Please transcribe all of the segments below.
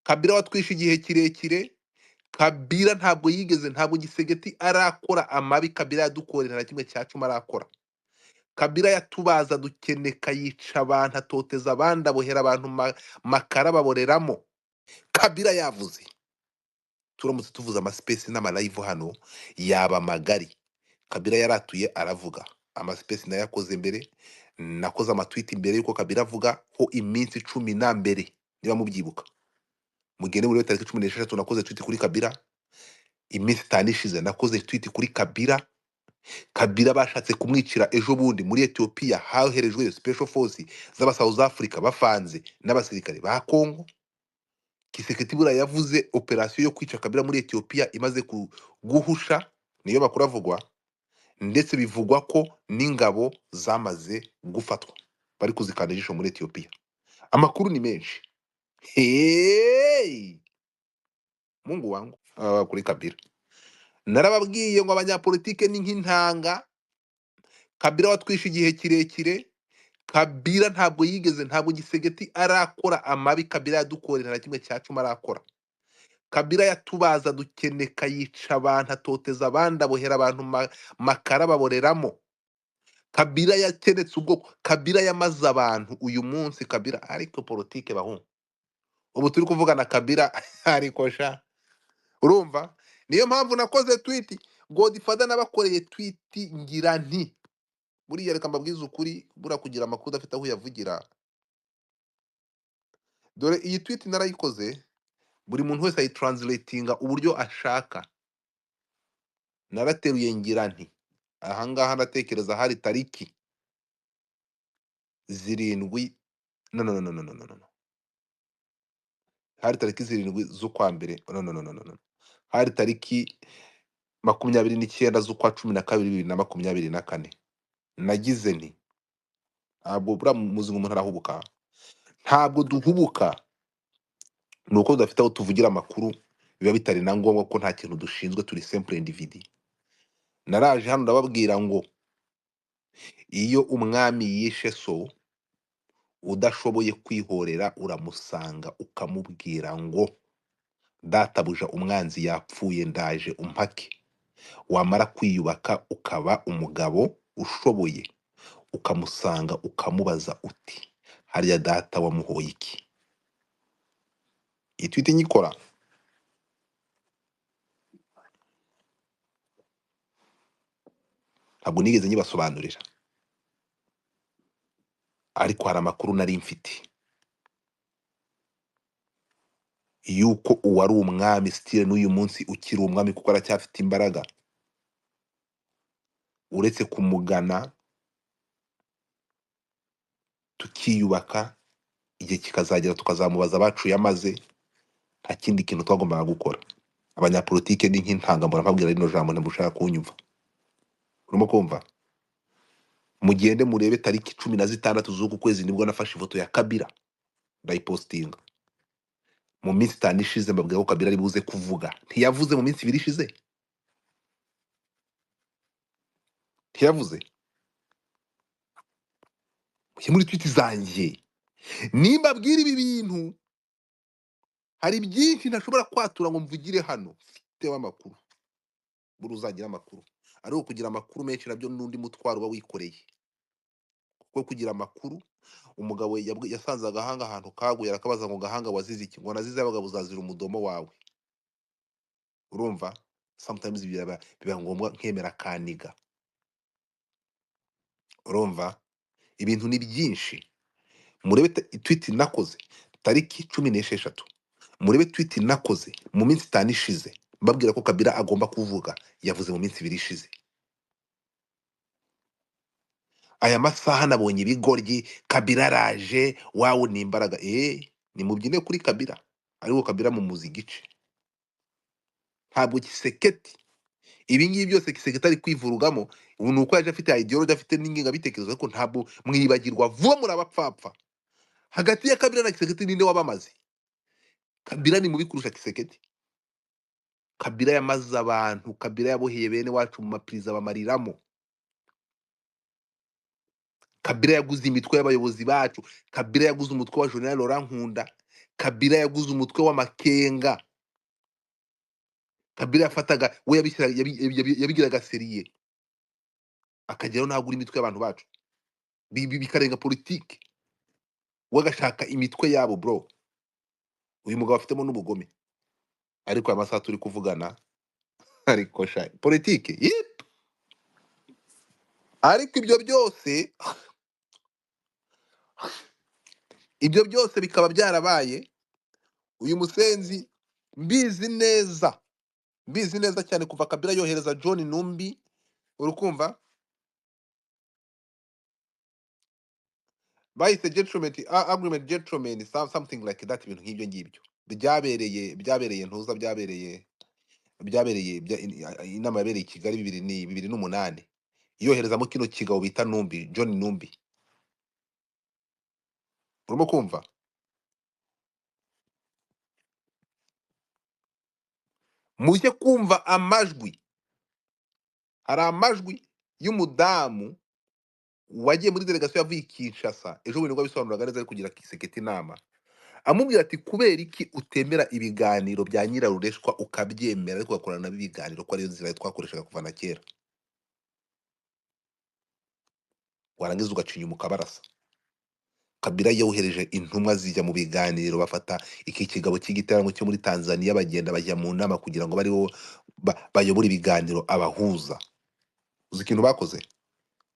Kabila watwishe igihe kirekire. Kabila ntabwo yigeze, ntabwo Gisegeti arakora amabi Kabila yadukorera na kimwe cya cumi arakora. Kabila yatubaza dukeneka, yica abantu, atoteza abandi, abohera abantu makara baboreramo. Kabila yavuze, turamutse tuvuze amaspace n'amalive hano yaba magari. Kabila yaratuye aravuga, amaspace nayo yakoze mbere, nakoze amatwiti mbere yuko Kabila avuga ho iminsi 10 na mbere, niba mubyibuka mugende muri tariki 16 nakoze tweet kuri Kabila, iminsi 5 ishize nakoze tweet kuri Kabila. Kabila bashatse kumwicira ejo bundi muri Ethiopia, haherejwe special force z'aba South Africa bafanze n'abasirikare ba Congo. Kiseketi buriya yavuze operation yo kwica Kabila muri Ethiopia imaze guhusha, niyo makuru avugwa, ndetse bivugwa ko n'ingabo zamaze gufatwa bari kuzikanda ijisho muri Ethiopia. Amakuru ni menshi. Hey! Mungu wangu, kuri Kabila narababwiye ngo abanyapolitike ni nk'intanga. Kabila watwishe igihe kirekire. Kabila ntabwo yigeze, ntabwo Gisegeti arakora amabi Kabila yadukorera na kimwe cya cumi arakora. Kabila yatubaza dukeneka, yica abantu, atoteza abandi, abohera abantu makara baboreramo. Kabila yakenetse ubwoko, Kabila yamaze abantu. Uyu munsi Kabila ariko politike bahungu, ubu turi kuvugana Kabila ariko sha, urumva niyo mpamvu nakoze tweet. Godfather nabakoreye tweet ngira nti buriya reka mbabwize ukuri, buriya kugira amakuru udafite aho uyavugira. Dore iyi tweet narayikoze, buri muntu wese ayitranslatinga uburyo ashaka. Narateruye ngira nti ahangaha ndatekereza hari tariki 7, no no no no no no no, hari tariki 7 z'ukwa mbere, no no no no no, hari tariki 29 z'ukwa 12 2024. Nagize nti ntabwo buriya muzi ngo umuntu arahubuka, ntabwo duhubuka, ni uko tudafite aho tuvugira amakuru, biba bitari na ngombwa ko nta kintu dushinzwe, turi simple individu. Naraje hano ndababwira ngo iyo umwami yishe so udashoboye kwihorera uramusanga ukamubwira ngo databuja umwanzi yapfuye ndaje umpake. Wamara kwiyubaka ukaba umugabo ushoboye, ukamusanga ukamubaza uti harya data wamuhoye iki? Iyi tweet nyikora ntabwo nigeze nyibasobanurira, ariko hari amakuru nari mfite yuko uwari umwami stile n'uyu munsi ukiri umwami kuko aracyafite imbaraga, uretse kumugana tukiyubaka, igihe kikazagera tukazamubaza abacu yamaze, nta kindi kintu twagombaga gukora. Abanyapolitike ni nk'intanga, mbabwira rino jambo ntimushaka kunyumva. Urimo kumva? Mugende murebe tariki 16 z'uku kwezi nibwo nafashe ifoto ya Kabila ndayipostinga. Mu minsi 5 ishize mbabwira ko Kabila ari buze kuvuga. Ntiyavuze mu minsi 2 ishize? Ntiyavuze? Mujye muri tweet zanjye nimbabwira ibi bintu, hari byinshi ntashobora kwatura ngo mvugire hano, mfiteho amakuru. Buri uzagira amakuru, ariko kugira amakuru menshi nabyo n'undi mutwaro uba wikoreye. Kuko kugira amakuru, umugabo yasanze agahanga ahantu kaguye, arakabaza ngo gahanga wazize iki? Ngo nazize abagabo uzazira umudomo wawe. Urumva? Sometimes biba ngombwa nkemera kaniga. Urumva? Ibintu ni byinshi. Murebe tweet nakoze tariki 16, murebe tweet nakoze mu minsi 5 ishize mbabwira ko Kabila agomba kuvuga, yavuze mu minsi 2 ishize. Aya masaha nabonye ibigoryi, Kabila araje, wawe ni imbaraga. Nimubyine kuri Kabila, ariko Kabila mumuzi igice. Ntabwo Kiseketi ibi ngibi byose Kiseketi ari kwivurugamo, ubu ni uko yaje afite ideology, afite n'ingengabitekerezo, ariko ntabwo mwibagirwa vuba, muri abapfapfa. Hagati ya Kabila na Kiseketi ninde wabamaze? Kabila ni mubi kurusha Kiseketi. Kabila yamaze abantu, Kabila yaboheye bene wacu mu mapiriza bamariramo. Kabila yaguze imitwe y'abayobozi bacu, Kabila yaguze umutwe wa General Laurent Nkunda, Kabila yaguze umutwe w'amakenga. Kabila yafataga we yabigiraga seriye, akageraho ntagura imitwe y'abantu bacu, bikarenga politiki, we agashaka imitwe yabo bro. Uyu mugabo afitemo n'ubugome, ariko aya masaha turi kuvugana ariko sha politiki yip. Ariko ibyo byose bikaba byarabaye. Uyu musenzi mbizi neza, mbizi neza cyane, kuva Kabila yohereza John Numbi, urukumva bahise gentleman agreement, gentleman something like that, ibintu nk'ibyo ngibyo byabereye ntuza, byabereye inama yabereye i Kigali bibiri ni 2008, yoherezamo kino kigabo bita Numbi, John Numbi. Urimo kumva? Mujye kumva amajwi. Hari amajwi y'umudamu wagiye muri delegasiyo yavuye i Kinshasa ejo bundi, nibwo abisobanuraga neza, ari kugira Kiseketi inama, amubwira ati kubera iki utemera ibiganiro bya nyirarureshwa, ukabyemera ariko ugakorana nabo ibiganiro, ko ariyo nzira twakoreshaga kuva na kera, warangiza ugaca inyuma ukabarasa. Kabila yohereje intumwa zijya mu biganiro, bafata iki kigabo cy'igiteramo cyo muri Tanzania, bagenda bajya mu nama kugira ngo baribo bayobore ibiganiro abahuza. Uzi ikintu bakoze?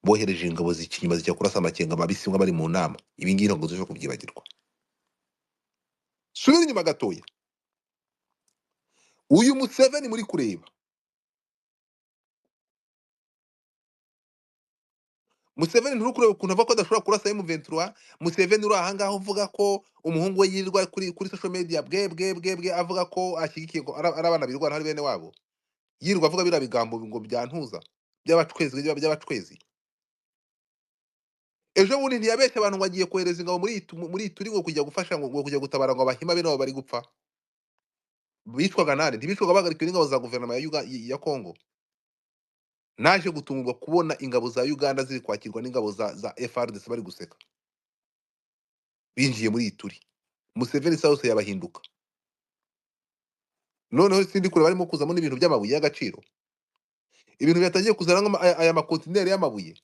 Bohereje ingabo z'ikinyuma zijya kurasa amakenga mabisi mwe bari mu nama. Ibi ngibi ntabwo dushobora kubyibagirwa. Subira inyuma gatoya. Uyu Museveni muri kureba, Museveni nturi kureba ukuntu avuga ko adashobora kurasa M23. Museveni uri ahangaha uvuga ko umuhungu we yirirwa kuri social media bwe bwe bwe bwe, avuga ko ashyigikiye ko ari abana birwana ari bene wabo, yirirwa avuga biriya bigambo ngo byantuza by'abacwezi by'abacwezi. Ejo bundi ntiyabeshya abantu ngo agiye kohereza ingabo muri Ituri ngo kujya gufasha, ngo kujya gutabara ngo abahima bene wabo bari gupfa. Bicwaga nande? Ntibicwaga bahagarikiwe n'ingabo za guverinoma ya Congo. Naje gutungurwa kubona ingabo za Uganda ziri kwakirwa n'ingabo za FARDC bari guseka binjiye muri Ituri. Museveni isaha yose yabahinduka. Noneho sindi kure barimo kuzamo n'ibintu by'amabuye y'agaciro, ibintu byatangiye kuzana aya makontineri y'amabuye,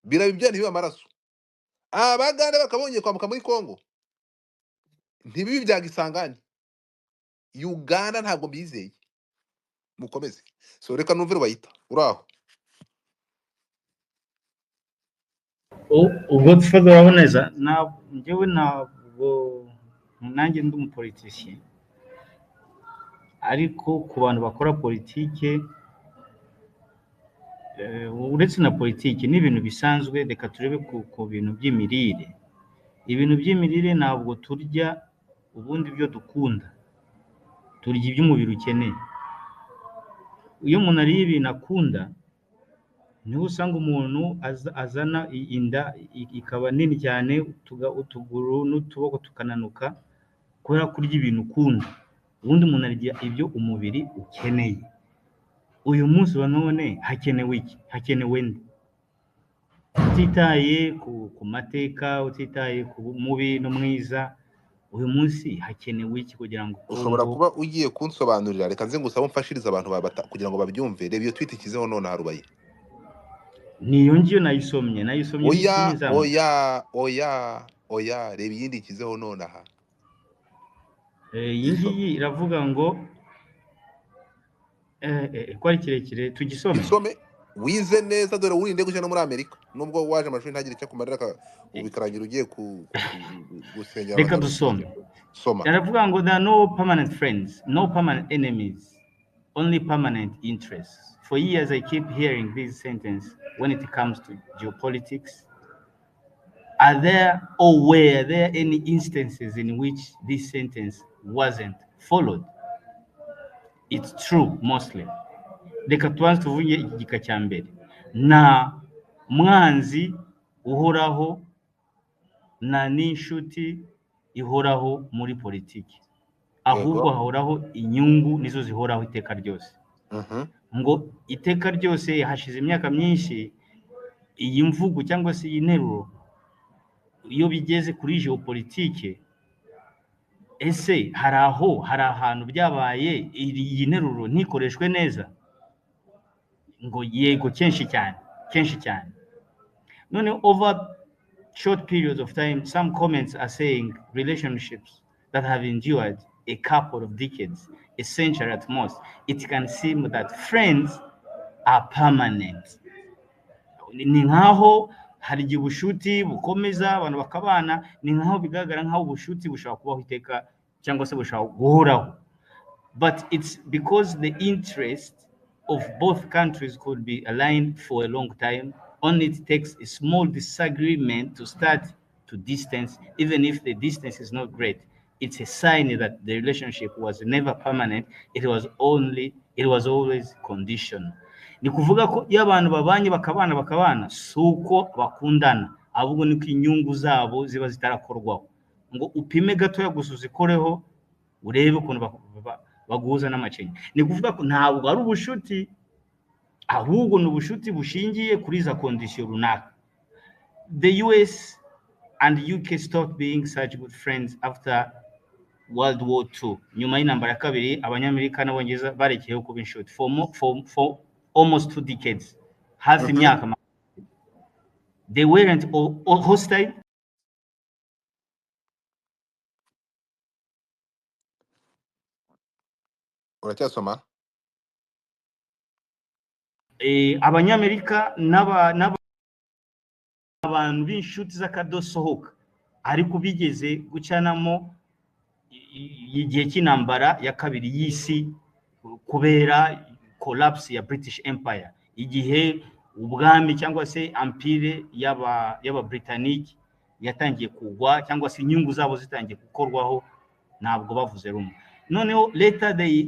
biraba ibya ntibibe amaraso. Abagande bakabongeye kwambuka muri Congo, ntibibi bya Gisangani. Uganda ntabwo mbizeye. Mukomeze. So reka numve bayita uraho. Ubwo Godfather, uraboneza njyewe ntabwo nanjye ndi umupoliticien, ariko ku bantu bakora politike, uretse na politiki n'ibintu bisanzwe, reka turebe ku bintu by'imirire. Ibintu by'imirire, ntabwo turya ubundi ibyo dukunda, turya ibyo umubiri ukeneye. Iyo umuntu ariye ibintu akunda, niho usanga umuntu azana inda ikaba nini cyane, utuguru n'utuboko tukananuka kubera kurya ibintu ukunda. Ubundi umuntu arya ibyo umubiri ukeneye. Uyu munsi wa none hakenewe iki? Hakenewe nde? Utitaye ku mateka, utitaye ku mubi n'umwiza, uyu munsi hakenewe iki kugira ngo Ushobora Kongo kuba ugiye kunsobanurira, reka nze ngusaba umfashirize abantu kugira ngo babyumve. Reba iyo tweet ikizeho none harubaye. Niyo ngiyo nayisomye Oya, n'izamu. oya, oya, oya, reba iyindi ikizeho nonaha. Iyi Gisome. ngiyi iravuga ngo ko ari kirekire, tugisome. Gisome wize neza, dore wirinde gujya no muri Amerika nubwo waje amashuri ntagire icyo akumarira, ubu bikarangira ugiye gusengera Reka abantu dusome. Soma. Aravuga ngo there are no permanent friends, no permanent enemies, only permanent interests. For years I keep hearing this sentence when it comes to geopolitics. Are there or were there any instances in which this sentence wasn't followed? It's true mostly. Reka tubanze tuvuge iki gika cya mbere. Nta mwanzi uhoraho, nta n'inshuti ihoraho muri politiki, ahubwo hahoraho inyungu, nizo zihoraho iteka ryose. Ngo iteka ryose, hashize imyaka myinshi iyi mvugo cyangwa se iyi nteruro Iyo bigeze kuri géopolitique, ese hari aho, hari ahantu byabaye iyi nteruro ntikoreshwe neza? Ngo yego, kenshi cyane, kenshi cyane. None over short periods of time, some comments are saying relationships that have endured a couple of decades, a century at most, it can seem that friends are permanent. Ni nkaho hari igihe ubushuti bukomeza, abantu bakabana, ni nkaho bigaragara nkaho ubushuti bushobora kubaho iteka cyangwa se bushobora guhoraho. But it's because the interest of both countries could be aligned for a long time. Only it takes a small disagreement to start to distance, even if the distance is not great. It's a sign that the relationship was never permanent. It was always conditional. Ni kuvuga ko iyo abantu babanye, bakabana, bakabana, si uko bakundana, ahubwo niko inyungu zabo ziba zitarakorwaho. Ngo upime gatoya gusa, uzikoreho, urebe ukuntu baguhuza n'amacenga. Ni ukuvuga ko ntabwo ari ubushuti, ahubwo ni ubushuti bushingiye kuri za condition runaka. The US and UK stopped being such good friends after World War II. Nyuma y'intambara ya kabiri, Abanyamerika n'Abongereza barekeyeho kuba inshuti for almost 2 decades, hafi imyaka. They weren't all hostile. Uracyasoma? Abanyamerika abantu b'inshuti z'akadosohoka, ariko bigeze gucanamo igihe cy'intambara ya kabiri y'isi, kubera collapse ya British Empire, igihe ubwami cyangwa se empire y'aba Britannique yatangiye kugwa, cyangwa se inyungu zabo zitangiye gukorwaho, ntabwo bavuze rumwe. Noneho later they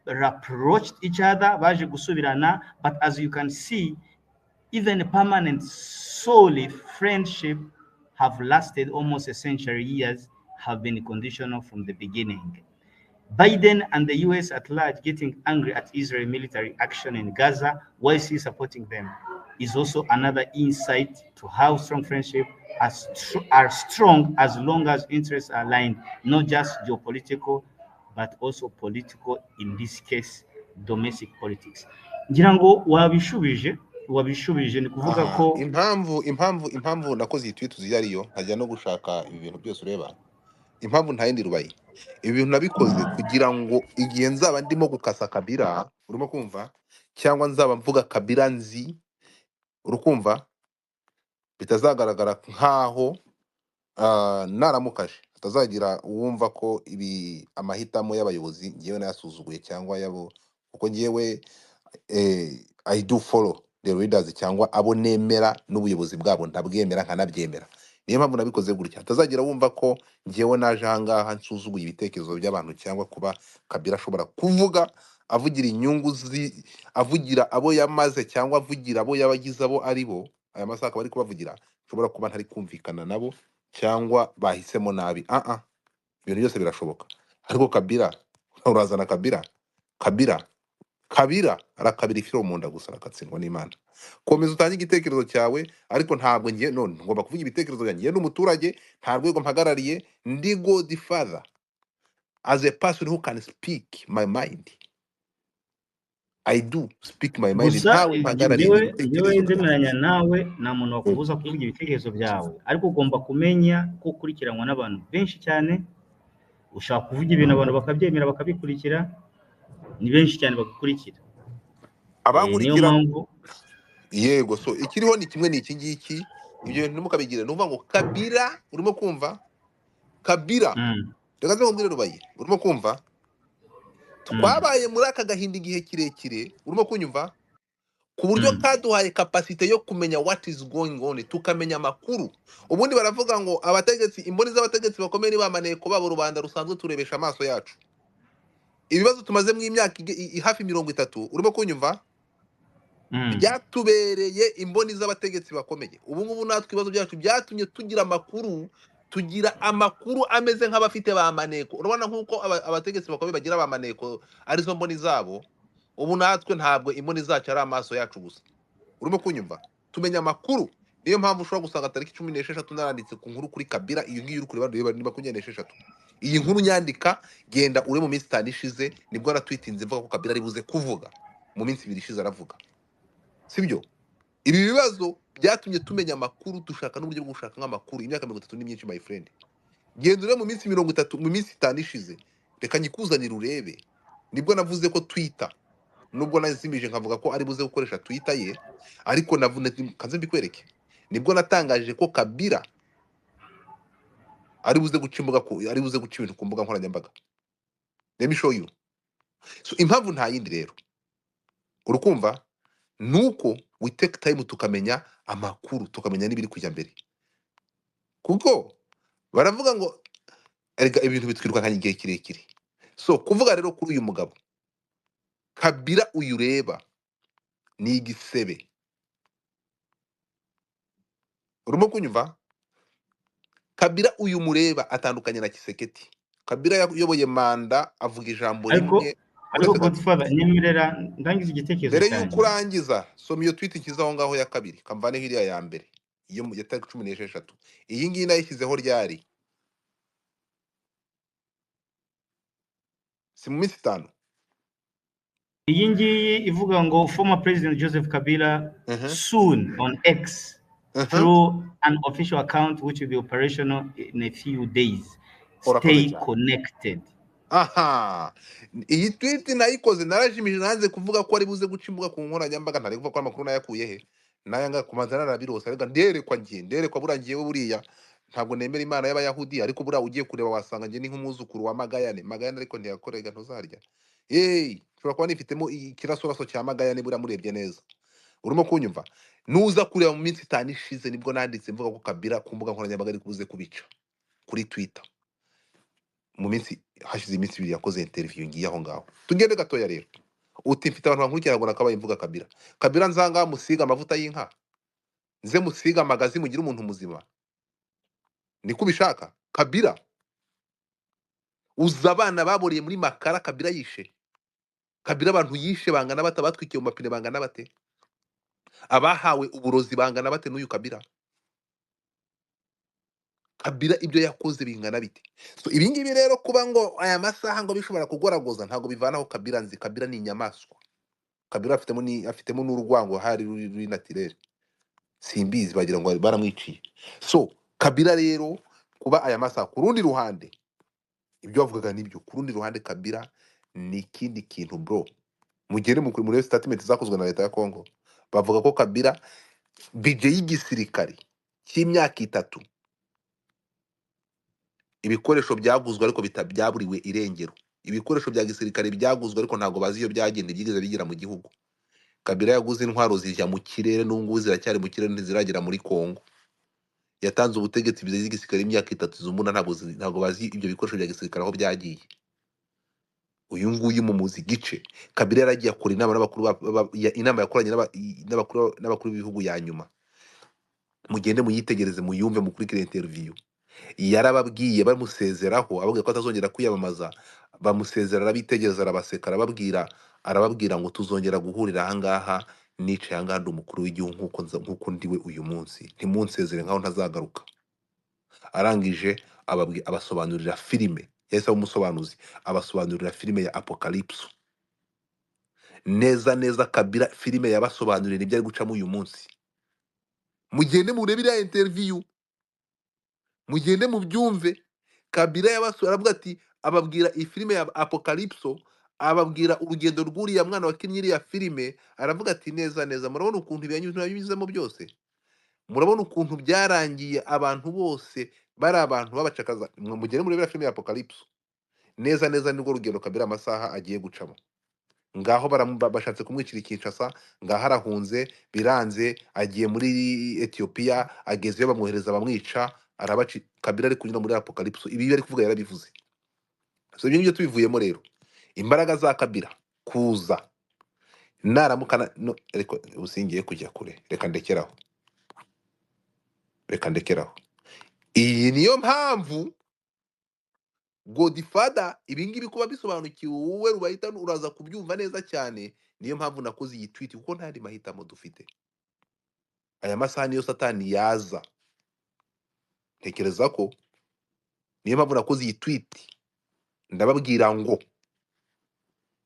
rapproached each other, baje gusubirana. But as you can see, even permanent solely friendship have lasted almost a century years have been conditional from the beginning. Biden and the US at large getting angry at Israel military action in Gaza while still supporting them is also another insight to how strong friendship are strong as long as interests are aligned, not just geopolitical, but also political, in this case, domestic politics. Ngira ngo wabishubije, wabishubije. Ni kuvuga Aha ko impamvu nakoze iyi tweet uzi ariyo, nkajya no gushaka ibi bintu byose ureba, impamvu nta yindi rubaye, ibi bintu nabikoze kugira ngo igihe nzaba ndimo gukasa Kabila, urimo kumva, cyangwa nzaba mvuga Kabila nzi, urukumva, bitazagaragara nkaho naramukaje, hatazagira uwumva ko ibi amahitamo y'abayobozi ngewe nayasuzuguye cyangwa yabo, kuko ngewe I do follow the leaders cyangwa abo nemera n'ubuyobozi bwabo ndabwemera nkanabyemera. Niyo mpamvu nabikoze gutya, hatazagira wumva ko ngewe naje ahangaha nsuzuguye ibitekerezo by'abantu, cyangwa kuba Kabila ashobora kuvuga avugira inyungu avugira abo yamaze cyangwa avugira abo yabagize abo ari bo, aya masaha akaba ari kubavugira, nshobora kuba ntari kumvikana nabo cyangwa bahisemo nabi. Ibintu byose birashoboka, ariko Kabila, urazana Kabila, Kabila, Kabila arakabira ifiro mu nda gusa, arakatsindwa n'Imana. Komeza utange igitekerezo cyawe, ariko ntabwo ngiye none ngomba kuvuga ibitekerezo byanjye. Njye n'umuturage, nta rwego mpagarariye, ndi godfather as a person who can speak my mind. I do speak my mind. Gusa Ntawe mpagarariye, ni njyewe ibitekerezo byanjye. Ndemeranya nawe, nta muntu wakubuza kuvuga ibitekerezo byawe, ariko ugomba kumenya ko ukurikiranwa n'abantu benshi cyane. Ushaka kuvuga ibintu abantu bakabyemera, bakabikurikira, ni benshi cyane bagukurikira. Niyo Abankurikira mpamvu. Yego, so ikiriho ni kimwe, ni iki ngiki, ibyo bintu ntimukabigire. Ni ukuvuga ngo Kabila, urimo kumva, Kabila, reka nze nkubwire Rubaye, urimo kumva, twabaye muri aka gahinda igihe kirekire, urimo kunyumva, ku buryo kaduhaye capacité yo kumenya what is going on, tukamenya amakuru. Ubundi baravuga ngo abategetsi, imboni z'abategetsi bakomeye ni ba maneko babo, rubanda rusanzwe turebesha amaso yacu. Ibibazo tumazemo imyaka hafi 30, urimo kunyumva, byatubereye imboni z'abategetsi bakomeye. Ubu ngubu natwe ibibazo byacu byatumye tugira amakuru, tugira amakuru ameze nk'abafite ba maneko. Urabona nk'uko abategetsi bakomeye bagira ba maneko, arizo mboni zabo, ubu natwe ntabwo imboni zacu ari amaso yacu gusa, urimo kunyumva, tumenya amakuru. Niyo mpamvu ushobora gusanga tariki 16 naranditse ku nkuru kuri Kabila. Iyo ngiyo uri kureba, reba ni 26. Iyi nkuru nyandika, genda ure mu minsi 5 ishize, nibwo natwitinze mvuga ko Kabila ari buze kuvuga. Mu minsi 2 ishize aravuga, sibyo? Ibi bibazo byatumye tumenya amakuru, dushaka n'uburyo bwo gushaka nk'amakuru. Imyaka 30 ni myinshi, my friend. Genda ure mu minsi 30, mu minsi 5 ishize, reka nyikuzanire urebe. Nibwo navuze ko Twitter, nubwo nazimije nkavuga ko ari buze gukoresha Twitter ye, ariko navune kanze mbikwereke. Nibwo natangaje ko Kabila ari buze guca imbuga ari buze guca ibintu ku mbuga nkoranyambaga. Let me show you. So impamvu nta yindi rero, urukumva, nuko we take time tukamenya amakuru, tukamenya n'ibiri kujya mbere, kuko baravuga ngo erega ibintu bitwirukankanya igihe kirekire. So kuvuga rero kuri uyu mugabo Kabila, uyu ureba ni igisebe. Urimo kunyumva? Kabila uyu mureba atandukanye na Kiseketi. Kabila yayoboye manda avuga ijambo Ariko rimwe. ariko Uretse gato, Godfather, nyemerera ndangize igitekerezo mbere y'uko cyanjye. urangiza, soma iyo tweet nshyize aho ngaho ya kabiri, kamvaneho iriya ya mbere iyo ya tariki 16. Iyi ngiyi nayishyizeho ryari? Si mu minsi 5? Iyi ngiyi ivuga ngo former President Joseph Kabila soon on X through an official account which will be operational in a few days. Urakoze Stay cyane. connected. Aha, iyi tweet nayikoze narajimije, nanze kuvuga ko ari buze guca imbuga ku nkoranyambaga. Ntari kuvuga ko amakuru nayakuye he, naya nga kumanza narabirose, ariko nderekwa, ngiye nderekwa. Burangiye we, buriya ntabwo nemera Imana y'Abayahudi, ariko buriya ugiye kureba wasanga njye ni nk'umwuzukuru wa Magayane. Magayane ariko ntiyakorega, ntuzarya. Hey, nshobora kuba nifitemo ikirasoraso cya Magayane buriya murebye neza. Urimo kunyumva? Nuza kureba mu minsi 5 ishize, nibwo nanditse mvuga ko Kabila ku mbuga nkoranyambaga ari buze kubica kuri Twitter. Mu minsi hashize iminsi 2 yakoze interview. Ngiye aho ngaho, tugende gatoya rero. Uti mfite abantu bankurikira ngo nakabaye mvuga Kabila. Kabila nzanga musiga amavuta y'inka, nze musiga amagazi, mugire umuntu muzima, niko ubishaka? Kabila uza abana baboreye muri makara, Kabila yishe. Kabila abantu yishe bangana bate? Abatwikiye mu mapine bangana bate? Abahawe uburozi bangana bate n'uyu Kabila? Kabila ibyo yakoze bingana bite? So ibi ngibi rero, kuba ngo aya masaha ngo bishobora kugoragoza, ntabwo bivanaho Kabila nzi. Kabila ni inyamaswa. Kabila afitemo ni afitemo n'urwango hari ruri naturel, simbizi, bagira ngo baramwiciye. So Kabila rero kuba aya masaha, ku rundi ruhande ibyo bavugaga nibyo, ku rundi ruhande Kabila ni ikindi kintu bro. Mugere mu muri statement zakozwe na leta ya Congo, bavuga ko Kabila budget y'igisirikare cy'imyaka 3, ibikoresho byaguzwe ariko byaburiwe irengero, ibikoresho bya gisirikare byaguzwe ariko ntabwo bazi iyo byagenda, byigeze bigera mu gihugu. Kabila yaguze intwaro zijya mu kirere, n'ubu ngubu ziracyari mu kirere, ntiziragera muri Congo. Yatanze ubutegetsi bize y'igisirikare imyaka 3, izo mbunda ntabwo bazi ibyo bikoresho bya gisirikare aho byagiye. Uyu nguyu mumuzi gice. Kabila yaragiye akora inama n'abakuru inama yakoranye n'abakuru b'ibihugu ya nyuma. Mugende muyitegereze, muyumve, mukurikire interview. Yarababwiye bamusezeraho, ababwira ko atazongera kwiyamamaza. Bamusezera arabitegereza, arabaseka, arababwira ngo tuzongera guhurira ahangaha, nicaye ahangaha ndi umukuru w'igihugu nkuko ndiwe uyu munsi, ntimunsezere nkaho ntazagaruka. Arangije abasobanurira filime, yahise aba umusobanuzi, abasobanurira filime ya Apocalypse neza neza. Kabila filime yabasobanurira ibyo ari gucamo uyu munsi. Mugende murebe iriya interview, mugende mubyumve. Kabila yabasobanurira aravuga ati, ababwira iyi filime ya Apocalypse, ababwira urugendo rw'uriya mwana wakinnye iriya filime, aravuga ati neza neza murabona ukuntu ibintu yanyuzemo byose, murabona ukuntu byarangiye, abantu bose bari abantu babacakaza. Mugende murebe filime ya Apocalypse neza neza, nirwo rugendo Kabila amasaha agiye gucamo. Ngaho bashatse kumwicira i Kinshasa, ngaho arahunze biranze, agiye muri Ethiopia, agezeyo bamwohereza bamwica, arabaci. Kabila ari kunyura muri Apocalypse, ibi ari kuvuga yarabivuze. So ibyo ngibyo tubivuyemo rero, imbaraga za Kabila kuza naramuka no, ariko usingiye kujya kure, reka ndekeraho, reka ndekeraho. Iyi niyo mpamvu Godfather ibi ngibi kuba bisobanukiwe wowe rubahita uraza kubyumva neza cyane. Niyo mpamvu nakoze iyi tweet, kuko nta yandi mahitamo dufite. Aya masaha niyo satani yaza. Ntekereza ko niyo mpamvu nakoze iyi tweet, ndababwira ngo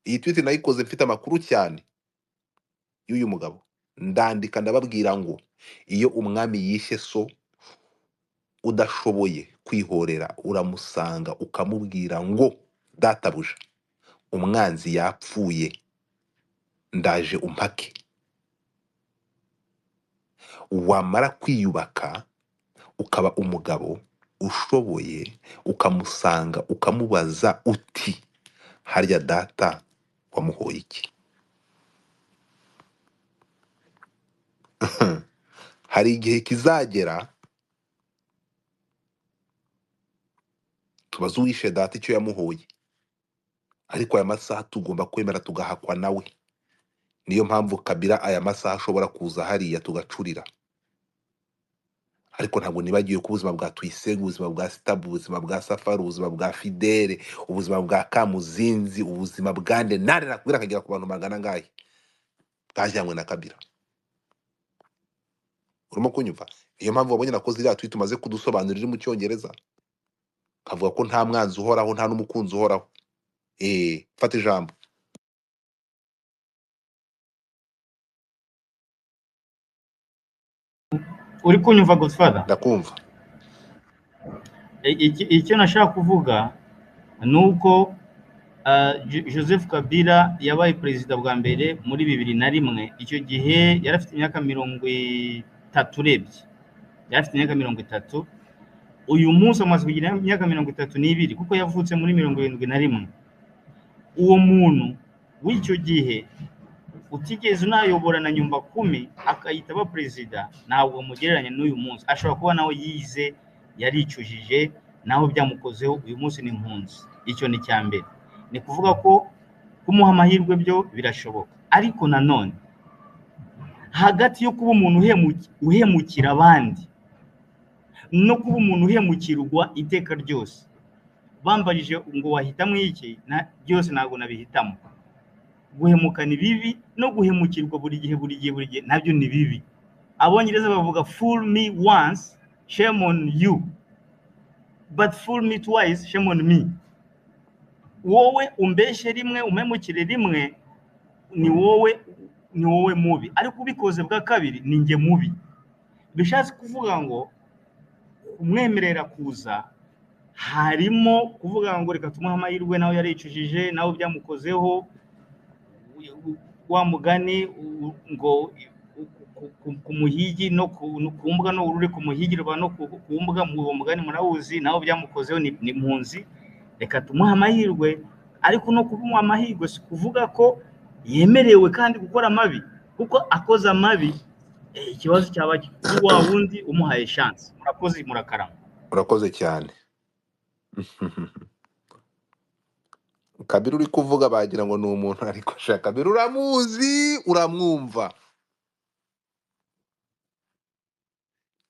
iyi tweet nayikoze mfite amakuru cyane y'uyu mugabo. Ndandika ndababwira ngo iyo umwami yishe so udashoboye kwihorera, uramusanga ukamubwira ngo databuja, umwanzi yapfuye, ndaje umpake. Wamara kwiyubaka ukaba umugabo ushoboye, ukamusanga ukamubaza uti harya data wamuhoye iki? Hari igihe kizagera tubaze uwishe data icyo yamuhoye, ariko aya masaha tugomba kwemera tugahakwa nawe. Niyo mpamvu Kabila aya masaha ashobora kuza hariya tugacurira, ariko ntabwo nibagiwe ko ubuzima bwa Tuyisenge, ubuzima bwa Sitabu, ubuzima bwa Safari, ubuzima bwa Fidele, ubuzima bwa Kamuzinzi, ubuzima bwa nde nare nakubwira akagera ku bantu magana angahe bwajyanywe na Kabila. Urimo kunyumva? Niyo mpamvu wabonye nakoze iriya tweet umaze kudusobanurira iri mu Cyongereza, kavuga ko nta mwanzi uhoraho, nta n'umukunzi uhoraho. Fata ijambo. Uri kunyumva Godfather? Ndakumva. Icyo nashaka kuvuga ni uko Joseph Kabila yabaye perezida bwa mbere muri 2001. Icyo gihe yari afite imyaka 30, urebye yari afite imyaka 30. Uyu munsi amaze kugira imyaka 32 kuko yavutse muri 71. Uwo muntu w'icyo gihe utigeze unayobora na nyumba kumi akayita aba perezida, ntabwo mugereranya n'uyu munsi. Ashobora kuba nawe yize, yaricujije, naho byamukozeho, uyu munsi ni impunzi. Icyo ni icya mbere. Ni kuvuga ko kumuha amahirwe byo birashoboka, ariko nanone hagati yo kuba umuntu uhemukira abandi no kuba umuntu uhemukirwa iteka ryose, bambarije ngo wahitamo iki, byose ntabwo nabihitamo. Guhemuka ni bibi, no guhemukirwa buri gihe buri gihe buri gihe nabyo ni bibi. Abongereza bavuga fool me once, shame on you, but fool me twice, shame on me. Wowe umbeshe rimwe, umpemukire rimwe, ni wowe mubi, ariko ubikoze bwa kabiri ni njye mubi. Bishatse kuvuga ngo kumwemerera kuza harimo kuvuga ngo reka tumuhe amahirwe, nawe yaricujije, nawe byamukozeho, wa mugani ngo ku muhigi no ku mbwa, no uri ku muhigi ruba no ku mbwa, uwo mugani murawuzi, nawe byamukozeho, ni impunzi, reka tumuhe amahirwe. Ariko no kumuha amahirwe si kuvuga ko yemerewe kandi gukora amabi, kuko akoze amabi ikibazo cyaba kuri wa wundi umuhaye chance. Murakoze, murakarama. Urakoze cyane. Kabila uri kuvuga bagira ngo ni umuntu, ariko sha Kabila uramuzi, uramwumva.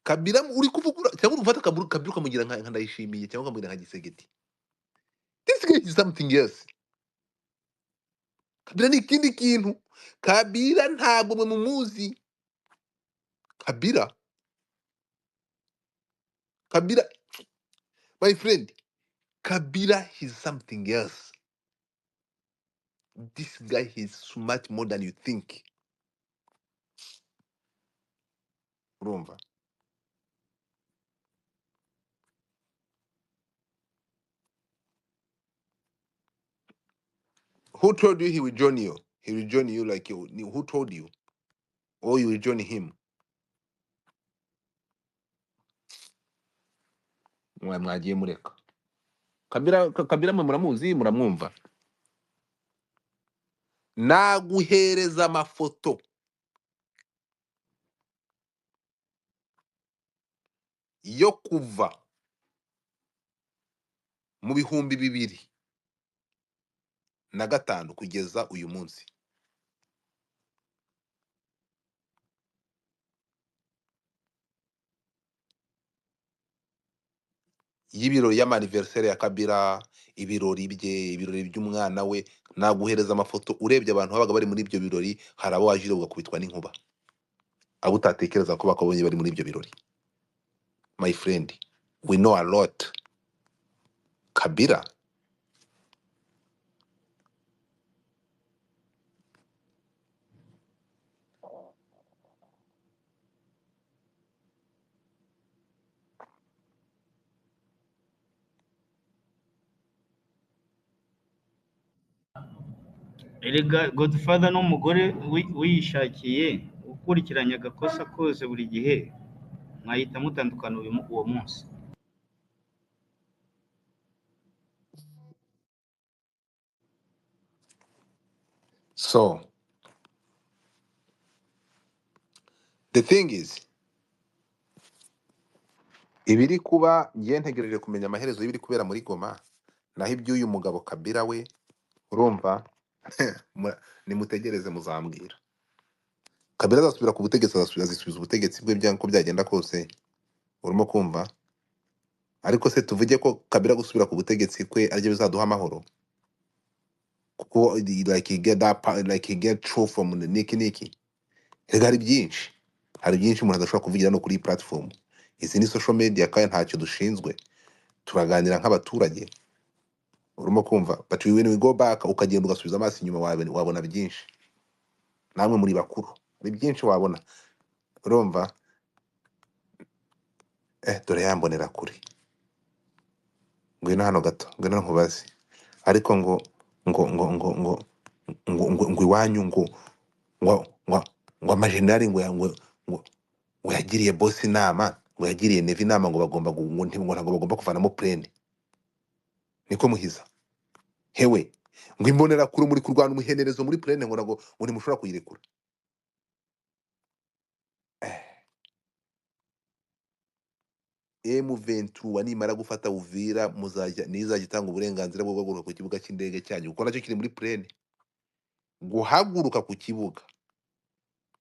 Kabila uri kuvuga cyangwa ufata Kabila ukamugira nka Ndayishimiye cyangwa ukamugira nka Gisegeti. This guy is something else. Kabila ni ikindi kintu. Kabila ntabwo mwe mumuzi. Kabila, my friend, Kabila is something else. This guy is smart more than you think. Urumva? Who told you he will join you? He will join you like you. Who told you? Or you will join him? Mwagiye mureka. Kabila mwe muramuzi, muramwumva. Naguhereza amafoto yo kuva mu 2005 kugeza uyu munsi. Y'ibirori y'amaniversere ya Kabila, ibirori bye, ibirori by'umwana we, naguhereza amafoto. Urebye abantu babaga bari muri ibyo birori, hari abo wajire ugakubitwa n'inkuba. Abo utatekereza ko bakabonye bari muri ibyo birori. My friend, we know a lot. Kabila. Erega Godfather n'umugore wiyishakiye ukurikiranye agakosa kose buri gihe mwahita mutandukana uwo munsi. So the thing is, ibiri kuba ngiye ntegereje kumenya amaherezo y'ibiri kubera muri Goma, naho iby'uyu mugabo Kabila we, urumva, nimutegereze muzambwira. Kabila azasubira ku butegetsi, azisubiza ubutegetsi bwe byanga uko byagenda kose, urimo kumva? Ariko se tuvuge ko Kabila gusubira ku butegetsi kwe aribyo bizaduha amahoro? Kuko like he get that like he get through from the niki niki. Erega hari byinshi, hari byinshi umuntu adashobora kuvugira no kuri iyi platform. Izi ni social media kandi ntacyo dushinzwe, turaganira nk'abaturage, urimo kumva? But when we go back, ukagenda ugasubiza amaso inyuma, wabona byinshi. Namwe muri bakuru hari byinshi wabona, urumva? Dore yambonera kure, ngwino hano gato, ngwino nkubaze. Ariko ngo ngo ngo ngo ngo ngo ngo ngo iwanyu ngo ngo ngo ngo amajenerali ngo ngo ngo ngo yagiriye boss inama, ngo yagiriye Neva inama, ngo bagomba ngo ngo ntabwo bagomba kuvanamo plane. Niko muhiza hewe, ngo imbonera kure muri kurwana umuhenerezo muri plane, ngo ntabwo ngo ntimushobora kuyirekura. M23 nimara gufata Uvira, muzajya nizajya itanga uburenganzira bwo guhaguruka ku kibuga cy'indege cyanyu, kuko nacyo kiri muri plane. Guhaguruka ku kibuga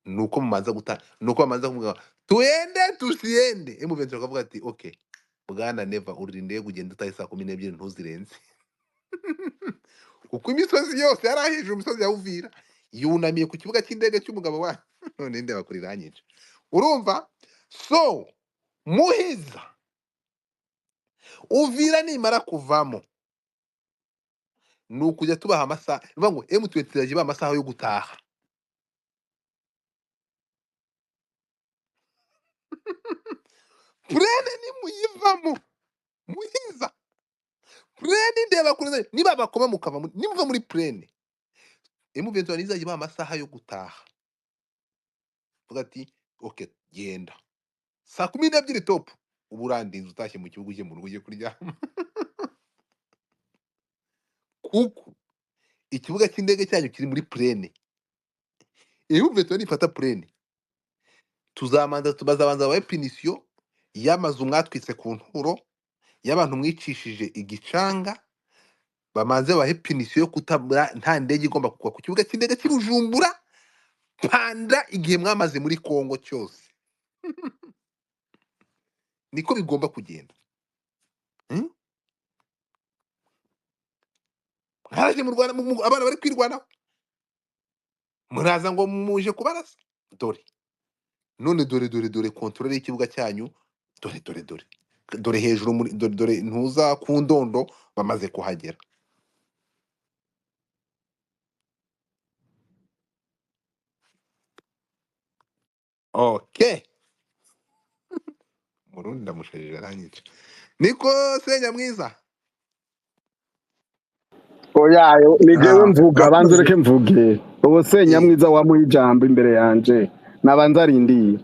nuko mumanza guta, nuko bamanza kuvuga tuende tusiende. M23 akavuga ati okay bwana Neva, urira indege ugenda utahe saa 12 ntuzirenze. Kuko imisozi yose yari ahejuru, imisozi ya Uvira yunamiye ku kibuga cy'indege cy'umugabo wa none ndeba kuri ranyica, urumva? So muhiza, Uvira nimara kuvamo ni ukujya tubaha amasaha, bivuga ngo M23 irajya ibaha amasaha yo gutaha. Plane nimuyivamo muhiza, plane ndeba kure, niba bakoma mukava nimuva muri plane, M23 izajya ibaha amasaha yo gutaha. Vuga ati okay genda saa 12 top, ubu urandinze utashye mu kibuga ujye mu rugo ujye kuryama. Kuko ikibuga cy'indege cyanyu kiri muri plane. M23 nifata plane, tuzamanza tubazabanza babahe punition y'amazu mwatwitse ku nturo, y'abantu mwicishije igicanga, bamanze babahe punition yo kutabura, nta ndege igomba kugwa ku kibuga cy'indege cy'i Bujumbura panda igihe mwamaze muri Kongo cyose. Niko bigomba kugenda. Mwaraje mu Rwanda, abana bari kwirwanaho, muraza ngo muje kubarasa. Dore none, dore dore dore controle y'ikibuga cyanyu, dore dore dore dore hejuru muri dore dore ntuza ku ndondo bamaze kuhagera. Okay, Murundi ndamushajije aranyica. Niko Senyamwiza. Oya, ni jewe mvuga, banza Urakoze. ureke mvuge. Ubu Senyamwiza wamuha ijambo imbere yanje, nabanza arindiye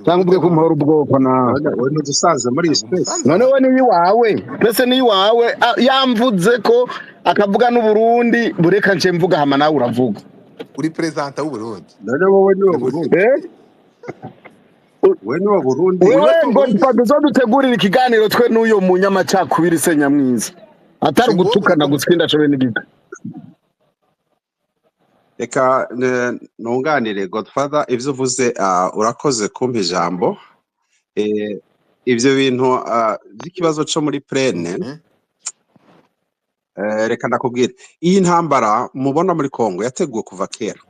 cyangwa Gute ubwe ko none? mpora ubwoko nawe. None wowe ntudusanze muri iyi Ntabwo space. umusanze None hano. we ni iwawe, mbese ni iwawe, yamvuze ko akavuga n'Uburundi, bureka nce mvuga hama nawe uravuga. Uri perezida w'u Burundi. None wowe ni uwo Uri Burundi. Eh? Wowe ni uwo Burundi. uri Wewe we ngo Burundi se? tuzodutegurira ikiganiro twe n'uyo munyamacakubiri Senyamwiza, atari Si ngombwa ugutukana ko gusa indashoboye n'igiti. Reka nunganire Godfather ivyo uvuze, urakoze kumpa ijambo. Ivyo bintu by'ikibazo co muri plane, reka ndakubwira, iyi ntambara mubona muri Kongo yateguwe kuva kera.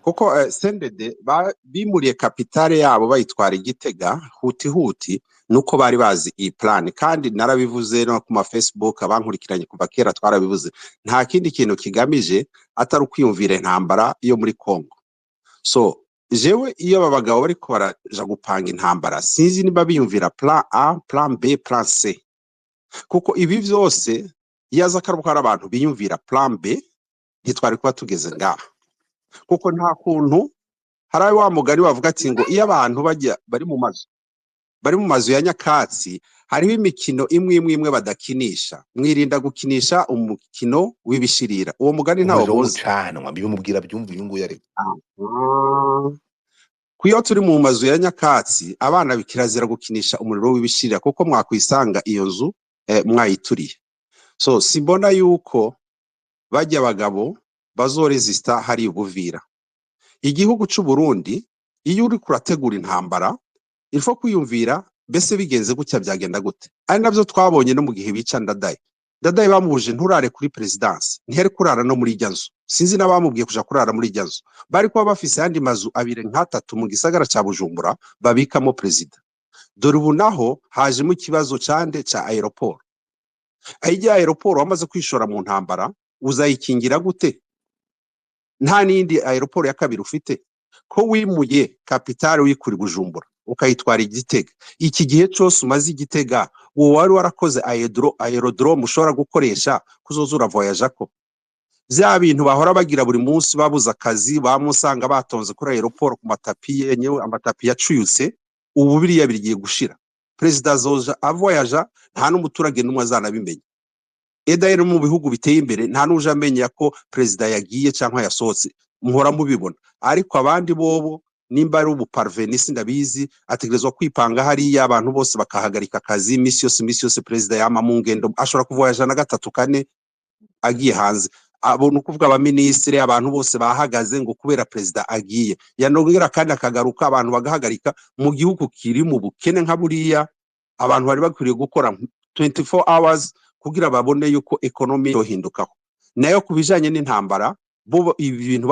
Kuko CNDD bimuriye capitale yabo bayitwara Igitega huti huti, nuko bari bazi iyi plan. Kandi narabivuze no ku ma Facebook, abankurikiranye kuva kera twarabivuze, nta kindi kintu kigamije atari ukwiyumvira intambara yo muri Congo. So jewe iyo aba bagabo bariko baraja gupanga intambara, sinzi niba biyumvira plan A, plan B, plan C, kuko ibi vyose iyo aza akaruka ari abantu biyumvira plan B, ntitwari kuba tugeze ngaha. Kuko nta kuntu hari wa mugani bavuga ati ngo iyo abantu bajya bari mu mazu ya nyakatsi, hariho imikino imwe imwe imwe badakinisha, mwirinda gukinisha umukino w'ibishirira. Uwo mugani ntawo Umuriro muzi. w'umucanwa, bimubwira byumva uyu nguyu ariko. Kuyo turi mu mazu ya nyakatsi, abana kirazira gukinisha umuriro w'ibishirira, kuko mwakwisanga iyo nzu mwayituriye. So simbona yuko bajya abagabo bazoresista hari Ubuvira. Igihugu c'u Burundi, iyo uri kurategura intambara, il faut kwiyumvira mbese bigenze gutya byagenda gute. Ari navyo twabonye no mu gihe bica Ndadaye. Ndadaye bamubuje nturare kuri présidence, ntiyari kurara no muri irya nzu. Sinzi n'abamubwiye kuja kurara muri irya nzu. Bari kuba bafise ayandi mazu abiri nk'atatu mu gisagara ca Bujumbura babikamo perezida. Dore ubu naho hajemo ikibazo cande ca aéroport. Aho ijya aéroport wamaze kwishora mu ntambara, uzayikingira gute? Nta n'iyindi aéroport ya kabiri ufite, ko wimuye capitale uyikura i Bujumbura ukayitwara Igitega. Iki gihe cyose umaze Igitega, uwo wari warakoze aérodrome ushobora gukoresha kuzoza uravoyaja, ko vya bintu bahora bagira buri munsi, babuze akazi, bamusanga batonze kuri aéroport ku matapi yenyewe, amatapi yacuyutse. Ubu biriya bigiye gushira, perezida azoja avoyaja, nta n'umuturage n'umwe azanabimenya. Eda rero mu bihugu biteye imbere nta n'uje amenya ko perezida yagiye cyangwa yasohotse, muhora mubibona. Ariko abandi bobo nimba ari ubuparvenu sindabizi, ategerezwa kwipanga hariya, abantu bose bakahagarika akazi imisi yose, imisi yose perezida yama mu ngendo, ashobora kuvoyaja na gatatu kane agiye hanze. Abo ni ukuvuga abaminisitiri, abantu bose bahagaze ngo kubera perezida agiye, yanongera kandi akagaruka, abantu bagahagarika. Mu gihugu kiri mu bukene nka buriya, abantu bari bakwiriye gukora 24 hours kugira babone yuko economy yohindukaho. Nayo ku bijanye n'intambara, bo ibi bintu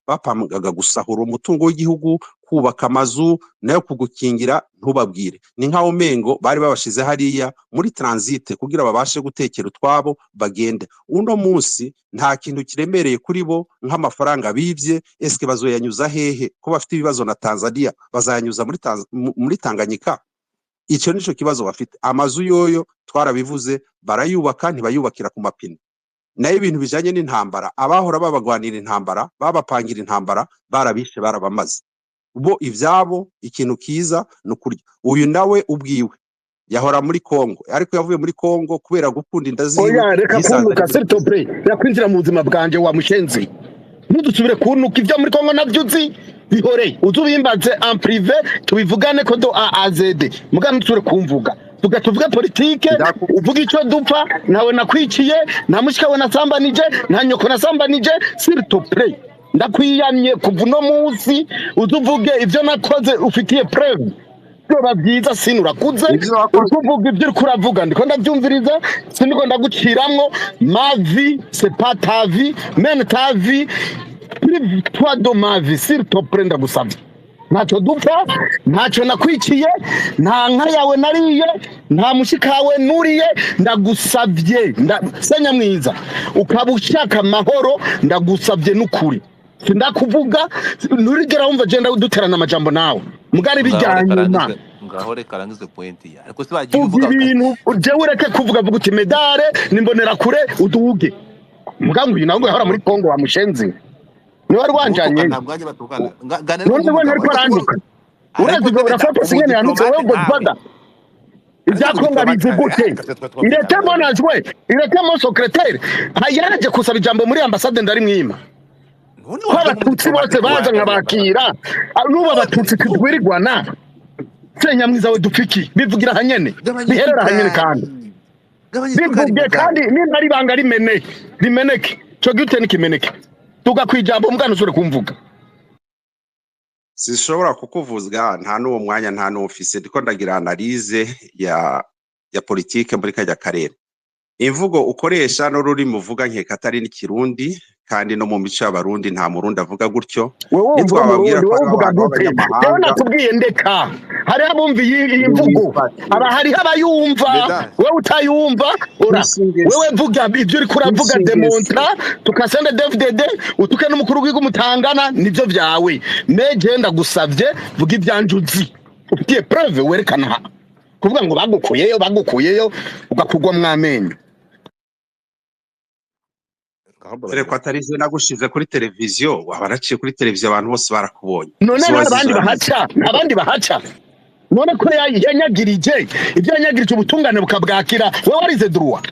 bapangaga gusahura umutungo w'igihugu, kubaka amazu, nayo kugukingira ntubabwire. Ni nkaho umengo bari babashize hariya muri transit kugira babashe gutekera utwabo bagende. Uno munsi nta kintu kiremereye kuri bo nk'amafaranga bibye. Eske bazoyanyuza hehe ko bafite ibibazo na Tanzania? Bazayanyuza muri Tanganyika? Icyo nico kibazo bafite. Amazu yoyo twarabivuze, barayubaka, ntibayubakira ku mapine. Nayo ibintu bijanye n'intambara, abahora babagwanira intambara, babapangira intambara, barabishe, barabamaze. Bo ivyabo ikintu kiza ni ukurya. Uyu nawe ubwiwe yahora muri Kongo, ariko yavuye muri Kongo kubera gukunda inda ziwe. Oya, reka yisanze kuntuka. ari S'il te plaît, reka kwinjira mu buzima bwanje wa mushenzi. Ntudusubire kuntuka. Ibyo muri Kongo nabyo uzi, bihore uzi ubimbaze en privé, tubivugane ko do A à Z. Muga ntusubire kumvuga. Tuga tuvuge politike. Uvuga icyo dupfa. Ntawe nakwiciye, nta mushika we nasambanije, nta nyoko nasambanije. S'il te plaît, ndakwiyamye, kuva uno munsi uze uvuge ibyo nakoze ufitiye preuve, byoba byiza. Sini urakuze. Ivyo wakoze. Uri kuvuga ibyo uriko uravuga, ndiko ndabyumviriza, siniko ndaguciramwo. Ma vie, c'est pas ta vie, même ta vie, prive-toi de ma vie, s'il te plaît. Ndagusavye, ntacyo dupfa, ntacyo nakwiciye, nta nka yawe nariye, nta mushikawe nuriye. Ndagusavye, senya mwiza, ukaba ushaka amahoro, ndagusavye n'ukuri, sindakuvuga, nturigera wumva jenda duterana amajambo nawe mugari Ngaho bijya reka nyuma. arangize, ngaho reka arangize point ya, ariko se bagiye Vuga uvuga. ibintu jewe ureke kuvuga, vuga uti medare nimbonera kure uduge. Muga ngo uyu nawe ngo yahora muri Kongo, wa mushenzi, niwe wari wanjanye. Nta bwanya batukana. Ganira. None we ntariko aranduka, urazi ngo urafata ingene yanditse wowe Godfather, ibya Kongo abizi gute? Il était mon adjoint, il était mon secrétaire. Yaraje kusaba ijambo muri ambasade, ndarimwima, ko abatutsi bose baza nkabakira. N'ubu abatutsi twirirwana, senyamwiza we, dupfiki bivugira hanyene, biherera hanyene, kandi bivuge, kandi nimba ari ibanga rimene rimeneke, ico gite nikimeneke. Tuga kwijambo mbwana, usubire kumvuga. Sinshobora kukuvuga, nta n'uwo mwanya, nta n'uwo mfise. Ndiko ndagira analyse ya politike muri kajya karere. Imvugo ukoresha n'ururimi uvuga nkeka atari n'ikirundi. Kandi no mu mico y'Abarundi nta Murundi avuga gutyo. Wewe wumva Nitwababwira Umurundi, ko wowe hariho uvuga abantu gute? Jewe b'abanyamahanga, nakubwiye ndeka, hariho abumva iyi mvugo, niwifatire aba hariho abayumva, Medali. wewe utayumva ora wisingese wewe vuga ibyo uriko uravuga, wisingese demontra tukasende DFDD utuke n'umukuru w'igihugu mutangana nivyo vyawe. Meje ndagusavye vuga ivyanje uzi ufitiye preuve werekana aha. Kuvuga ngo bagukuyeyo bagukuyeyo ugakugwa mwamenyo. Ngaho Dore ko mbabarira. atari je nagushize kuri televiziyo, waba naciye kuri televiziyo abantu bose barakubonye. None Izo rero wazize abandi urabizi. bahaca, abandi bahaca, none ko yanyagirije ibyo yanyagirije ubutungane bukabwakira. Wowe warize droit,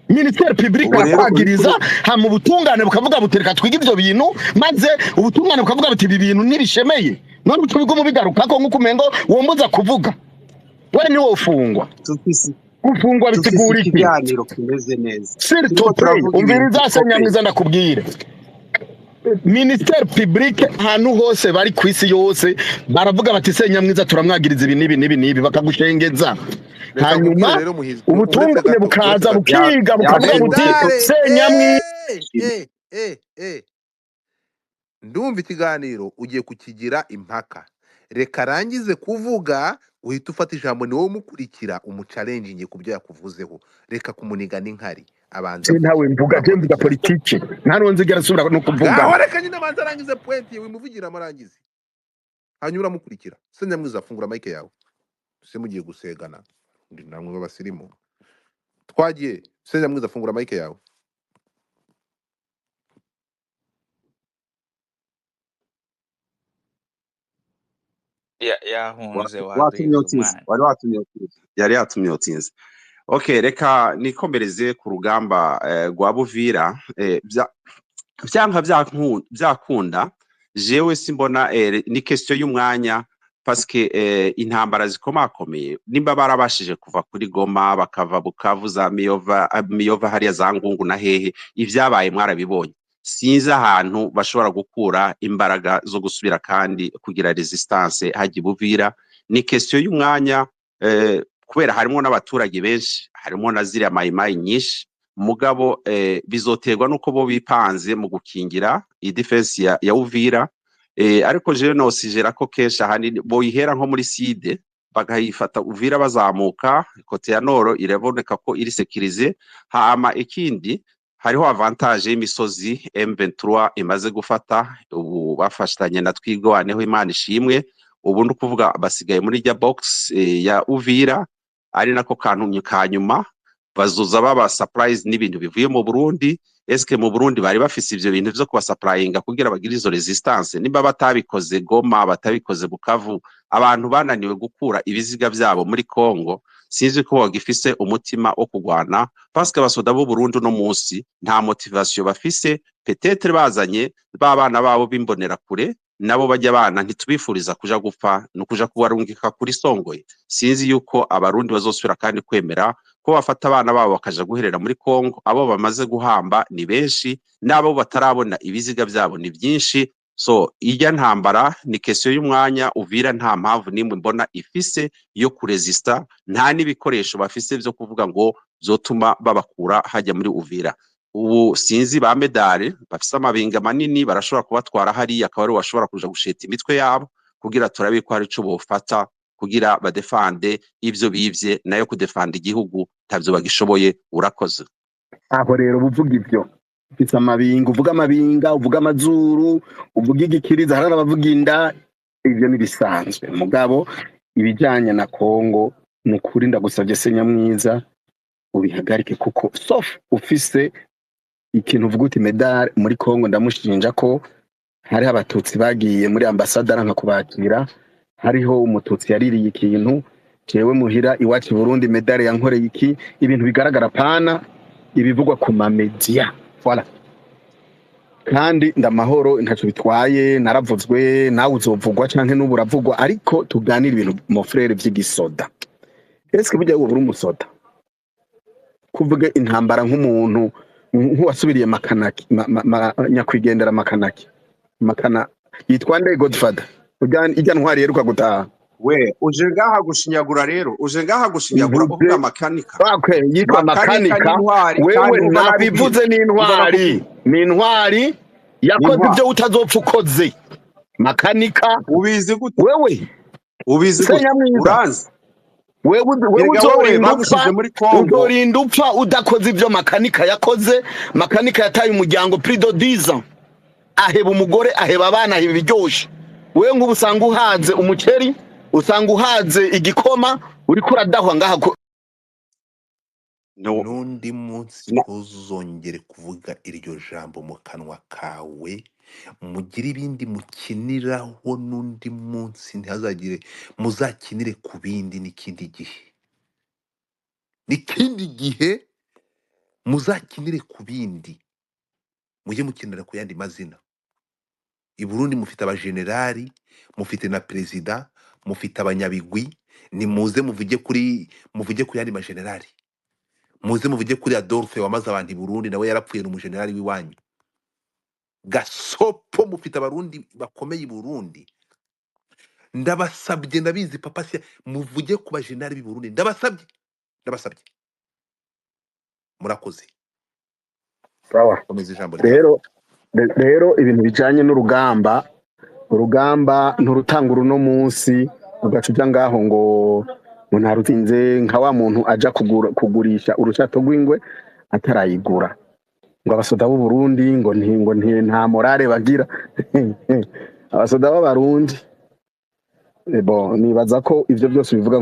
ministère public Ubu rero uri arakwagiriza, kuri hama ubutungane bukavuga buti reka twige ivyo bintu, maze ubutungane bukavuga buti ibi bintu ntibishemeye. None uca ubiguma ubigarukako nk'uko umengo wombuza kuvuga. We niwe ufungwa. Tufise Gufungwa tufise bisigura iki? ikiganiro kimeze neza, S'il te turiko plaît, turavuga ibintu umviriza se bikomeye. Nyamwiza, ndakubwire ministère public ahantu hose bari ku isi yose baravuga bati Senyamwiza turamwagiriza ibi n'ibi n'ibi n'ibi, bakagushengeza. Reka Hanyuma nkubwire rero Muhizi, uretse ubutungane gato, uretse bukaza gato. bukiga bukavuga buti Medale, Senyamwiza. Ndumva ikiganiro ugiye kukigira impaka. Reka arangize kuvuga uhita ufata ijambo, ni wowe umukurikira umucalenjinge ku byo yakuvuzeho. Reka kumuniga n'inkari, abanza Je ntawe avuge mvuga, je mvuga uramukurikira. politike, nta nzigera nsubira no kuvuga. Ngaho reka nyine abanza arangize pointi ye, wimuvugira arangize, hanyuma uramukurikira. Senyamwiza, fungura mike yawe, se mugiye gusegana ndi namwe b'abasirimu. Twagiye. Senyamwiza, fungura mike yawe. Yahunze waduheza Watumyotinze, umwana. wari watumyotinze, yari yatumyotinze. Okay, reka nikomereze ku rugamba rwa Buvira. Byanka byakunda, jewe simbona ni question y'umwanya, parce intambara zikomakomeye nimba barabashije kuva kuri Goma bakava Bukavu za Miyova, Miyova hariya za Ngungu na hehe, ibyabaye mwarabibonye. Sinzi ahantu bashobora gukura imbaraga zo gusubira kandi kugira resistance hajya Buvira. Ni question y'umwanya kubera harimo n'abaturage benshi, harimo na ziriya mayimayi nyinshi. Mugabo bizoterwa nuko bo bipanze mu gukingira iyi defense ya Uvira. Ariko jewe nosijera ko kenshi ahanini boyihera nko muri side bakayifata Uvira bazamuka kote ya noro, iraboneka ko iri sécurisé. Hama ikindi hariho avantage y'imisozi M23 imaze gufata ubu, bafashanye na Twigwaneho, Imana ishimwe. Ubu ni ukuvuga basigaye muri rya box ya Uvira, ari nako kantu ka nyuma bazoza baba surprise n'ibintu bivuye mu Burundi. Eske mu Burundi bari bafise ivyo bintu vyo kubasupplyinga kugira bagire izo resistance? Nimba batabikoze Goma, batabikoze Bukavu, abantu bananiwe gukura ibiziga vyabo muri Congo, sinzi ko bagifise umutima wo kugwana, parce que abasoda b'u Burundi uno munsi nta motivation bafise. Peut-être bazanye ba bana babo b'imbonera kure, nabo bajya bana ntitubifuriza kuja gupfa no kuja kubarungika kuri Songoye. Sinzi yuko Abarundi bazosubira kandi kwemera ko bafata abana babo bakaja guherera muri Congo. Abo bamaze guhamba ni benshi, n'abo batarabona ibiziga byabo ni byinshi. So ijya ntambara ni question y'umwanya. Uvira nta mpamvu nimwe mbona ifise yo kuresista, nta n'ibikoresho bafise byo kuvuga ngo vyotuma babakura hajya muri Uvira. Ubu sinzi ba Medale bafise amabinga manini barashobora kubatwara hariya, akaba aribo bashobora kuja gusheta imitwe yabo kugira turabe ko hari ico bofata kugira badefande ivyo bivye, nayo kudefanda igihugu ntavyo bagishoboye. Urakoze. Aho rero buvuga ivyo ufise amabinga, uvuga amabinga, uvuga amazuru, uvuga igikiriza, hari abavuga inda, ivyo nibisanzwe. Mugabo ibijanye na Kongo ni ukuri ndagusavye Senyamwiza ubihagarike, kuko sauf ufise ikintu uvuga uti Medal muri Kongo ndamushinja ko hariho Abatutsi bagiye muri ambasade aranka kubakira, hariho Umututsi yaririye ikintu, jewe muhira iwacu i Burundi Medal yankoreye iki, ibintu bigaragara, pana ibivugwa ku mamedia. Voilà. Kandi ndamahoro ntaco bitwaye, naravuzwe, nawe uzovugwa canke n'ubu uravugwa, ariko tuganire ibintu mon frère vy'igisoda. Eske burya wowe uri umusoda kuvuga intambara nk'umuntu nk'uwasubiriye Makanaki nyakwigendera Makanaki, Makana yitwa nde, Godfather, ujya ijya ntwari yeruka gutaha? We uje ngaha gushinyagura rero, uje ngaha gushinyagura Mvuze uvuga Makanika. Okay, yitwa Makanika Makanika. n'intwari, kandi Wewe umva nakubwira, nabivuze, ni umva intwari, nakubwira, ni intwari yakoze intwari. ibyo utazopfa ukoze. Makanika Ubizi gute? wewe Ubizi gute? Senyamwiza, Uranzi? wewe wewe Erega wowe uzorinda upfa, bagushize muri Kongo. uzorinda upfa udakoze ibyo Makanika yakoze. Makanika yataye umuryango plus de 10 ans, aheba umugore, aheba abana, aheba ibiryoshe. Wewe nk'ubu usanga uhaze umuceri, usanga uhaze igikoma, uriko uradahwa ngaha No. N'undi munsi Na, ntuzongere kuvuga iryo jambo mu kanwa kawe, mugire ibindi mukiniraho. N'undi munsi ntihazagire, muzakinire ku bindi n'ikindi gihe, n'ikindi gihe muzakinire ku bindi, mujye mukinira ku yandi mazina. I Burundi mufite abajenerali, mufite na perezida, mufite abanyabigwi. Nimuze muvuge kuri, muvuge ku yandi majenerali, muze muvuge kuri Adolphe wamaze abantu i Burundi, nawe yarapfuye, ni umujenerali w'iwanyu. Gasopo, mufite abarundi bakomeye i Burundi. Ndabasabye, ndabizi papa siya, muvuge ku bajenerali b'i Burundi, ndabasabye, ndabasabye, murakoze. Sawa. Komeza ijambo ryawe. Rero rero ibintu bijanye n'urugamba, urugamba nturutangura uno munsi ugaca uja ngaho ngo ntarutsinze, nka wa muntu aja kugurisha urushato rw'ingwe atarayigura, ngo abasoda b'u Burundi ngo nta morale bagira. Abasoda b'abarundi, bon, nibaza ko ivyo byose bivuga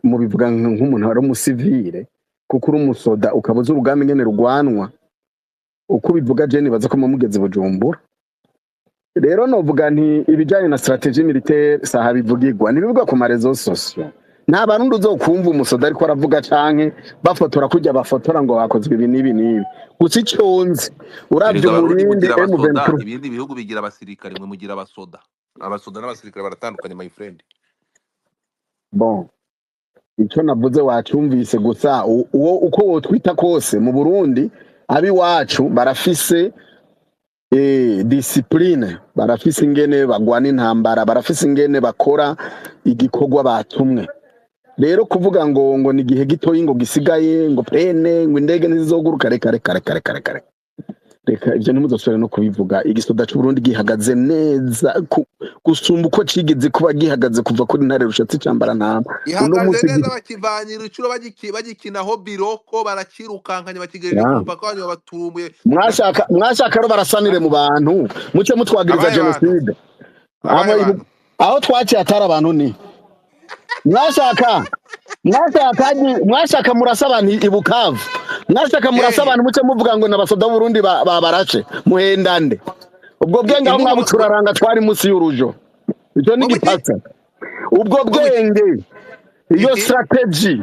mubivuga nk'umuntu ari umusivile, kuko uri umusoda ukaba uzi urugamba ingene rugwanwa. Uko ubivuga je nibaza ko mugeze Bujumbura. Rero novuga nti ibijanye na stratégie militaire saha bivugirwa, ntibivugwa ku ma réseaux sociaux. Nta barundi uzokumva umusoda ariko aravuga canke bafotora kurya bafotora ngo bakozwe ibi n'ibi n'ibi. Gusa ico nzi, uravye Erega abarundi umurindi mugira abasoda, M23, ibindi bihugu bigira abasirikare, mwe mugira abasoda. Abasoda n'abasirikare baratandukanye, my friend. Bon, ico navuze wacumvise. Gusa uwo uko wotwita kose, mu Burundi abiwacu barafise discipline, barafise ingene bagwana intambara, barafise ingene bakora igikorwa batumwe. Rero kuvuga ngo ni igihe gitoyi ngo gisigaye, ngo pene, ngo indege ntizizoguruka, reka reka reka reka reka reka reka, ivyo ntimuzosubire no kubivuga. Igisoda c'Uburundi gihagaze neza gusumba uko cigeze kuba gihagaze kuva kuri Ntare Rushatsi cambara ntama. Uno Ihagaze munsi neza, bakivanye Rucuro, bagikinaho biroko, baracirukankanye bakigejeje ku mupaka wanyu, babaturumbuye. Mwashaka rero barasanire mu bantu, muce mutwagiriza Abahe bantu? jenoside. Abahe bantu? Aho twaciye atari abantu, ni mwashaka murasa abantu i Bukavu, mwashaka murasa Hehe? abantu, muce muvuga ngo n'abasoda b'Uburundi babarace. Muhendande ubwo bwenge aho Imbuga mwabucuraranga twari munsi y'urujo. Icyo ni ngo iki? gipasa ubwo Ngo iki? bwenge, iyo Iki? strategy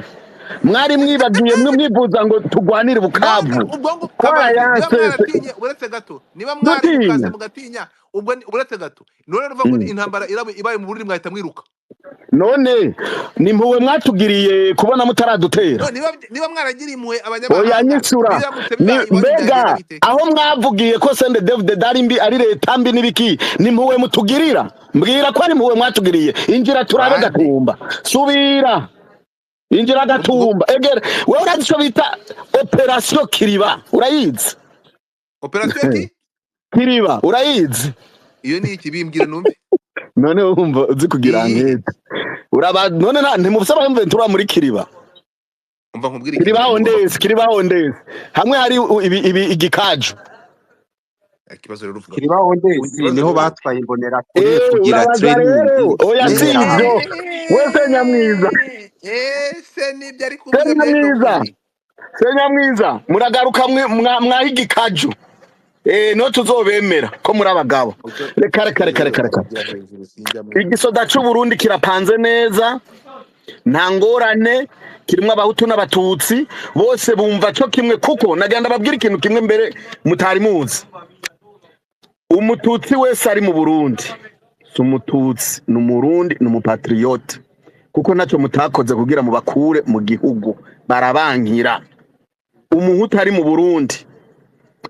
mwari mwibagiye, mwe mwifuza ngo tugwanire None Bukavu, ubwo ngo kabaze, niba twarayanse mwaratinye, uretse gato, niba mwari mukaze dutinya. mugatinya, ubwo uretse gato, none ruva ngo intambara ibaye mu Burundi mwahita mwiruka? None ni mpuwe mwatugiriye kubona mutaradutera? No, niba mwaragiriye impuhwe Oya, abanyamahanga, nyisura. biramutse Ni bibaye iwanyu byagenda mbega bite? aho mwavugiye ko CNDD-FDD ari mbi, ari leta mbi n'ibiki, ni mpuwe mutugirira? Mbwira ko ari mpuwe mwatugiriye. Injira turabe. Bande? Gatumba, subira, injira. Ubwo Gatumba, egera. Wewe urazi ico bita opération Kiriba? Urayizi? Opération ki? Kiriba, urayizi? Iyo ni iki? Bimbwire numve. None wumva uzi kugira Iyihe? ankete uraba none ntimufise aba M23 muri Kiriba? Umva nkubwire ikintu Kiriba kimwe ugomba ondesi kumenya. Kiriba ondesi, hamwe hari ibi igikaju. Ikibazo rero uvuga Kiriba ondesi ikibazo niho rero batwaye imbonerakure kugira Urabaza training rero. Oya, si n'interahamwe. ivyo. We Senyamwiza, Ese nibyo ari kuvuga by'ejo Senyamwiza, bundi? Senyamwiza, muragaruka mwaha igikaju, no tuzobemera ko muri abagabo. Ubwo Reka reka reka rero reka reka. ndavugira hejuru, sinjya mu Igisoda c'Uburundi kirapanze neza, nta ngorane, kirimo abahutu n'abatutsi bose bumva co kimwe, kuko nagenda babwira ikintu kimwe mbere mutari muzi: umututsi wese ari mu Burundi si umututsi, ni umurundi, ni umupatriote, kuko ntacyo mutakoze kugira mubakure mu gihugu, barabankira. Umuhutu ari mu Burundi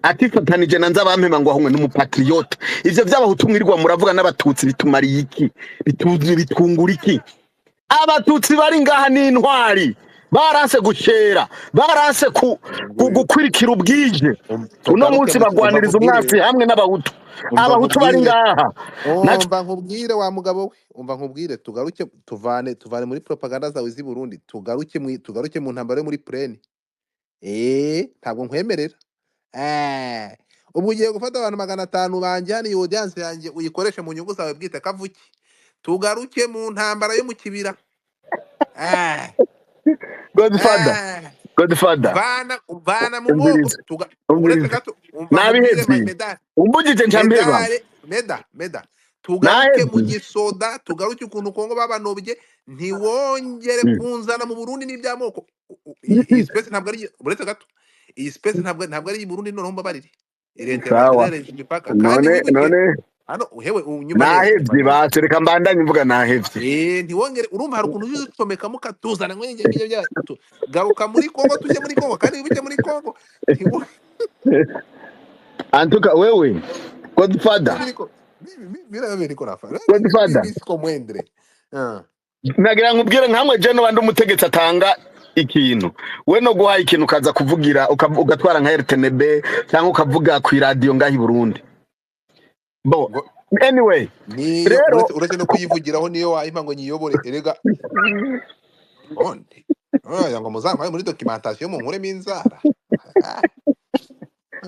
atifatanije na Nzabampema ngo ahumwe n'umupatriote. Ivyo vy'abahutu mwirirwa muravuga n'abatutsi bitumariye iki? Bitungura iki? Abatutsi bari ngaha ni intwari, baranse gushera, baranse gukwirikira ubwije. Uno Tugaruke munsi mu umva bagwaniriza nkubwire umwasi hamwe n'abahutu. Umva Abahutu bari nkubwire ngaha naco. Umva nkubwire wa mugabo we, umva nkubwire, tugaruke tuvane muri propaganda zawe z'i Burundi, tugaruke mu ntambara yo muri Plaine. Ntabwo nkwemerera. Ubwo ugiye gufata abantu 500 banjye hano, iyi audience yanjye uyikoreshe mu nyungu zawe bwite kavuki. Tugaruke mu ntambara yo mu kibira. Godfather, Godfather, Vana mu moko umviriza, uretse umviriza, gato, umva nkubwire nabihevye, medali umbugije nca mpeba, medale meda meda tugaruke mu nahevye. gisoda, tugaruke ukuntu Kongo babanobye, ntiwongere kunzana mu Burundi n'iby'amoko. Iyi space ntabwo ari uretse gato, iyi space ntabwo ari iyi Burundi, noneho mbabarire, iri Sawa, international imipaka kandi none wibuke none hano hewe unyumva neza, nahevye, basi reka mbandanye mvuga nahevye. Ntiwongere, urumva hari ukuntu uza ucomekamo ukatuzana ngo njye ngibyo bya garuka muri Kongo, tujye muri Kongo kandi wibuke muri Kongo ntiwo Antuka wewe Godfather, biriko biriko rafa Godfather, bisiko mwendre. Nagira nkubwire nkamwe je n'abandi, umutegetsi atanga ikintu, we no guhaye ikintu ukaza kuvugira ugatwara nka RTNB cyangwa ukavuga ku iradiyo ngaho i Burundi. Bo Ngo anyway, niyo rero uretse no kuyivugiraho, niyo wayimpa ngo nyiyobore erega onde oya ngo muzampaye muri documentation munkuremo inzara.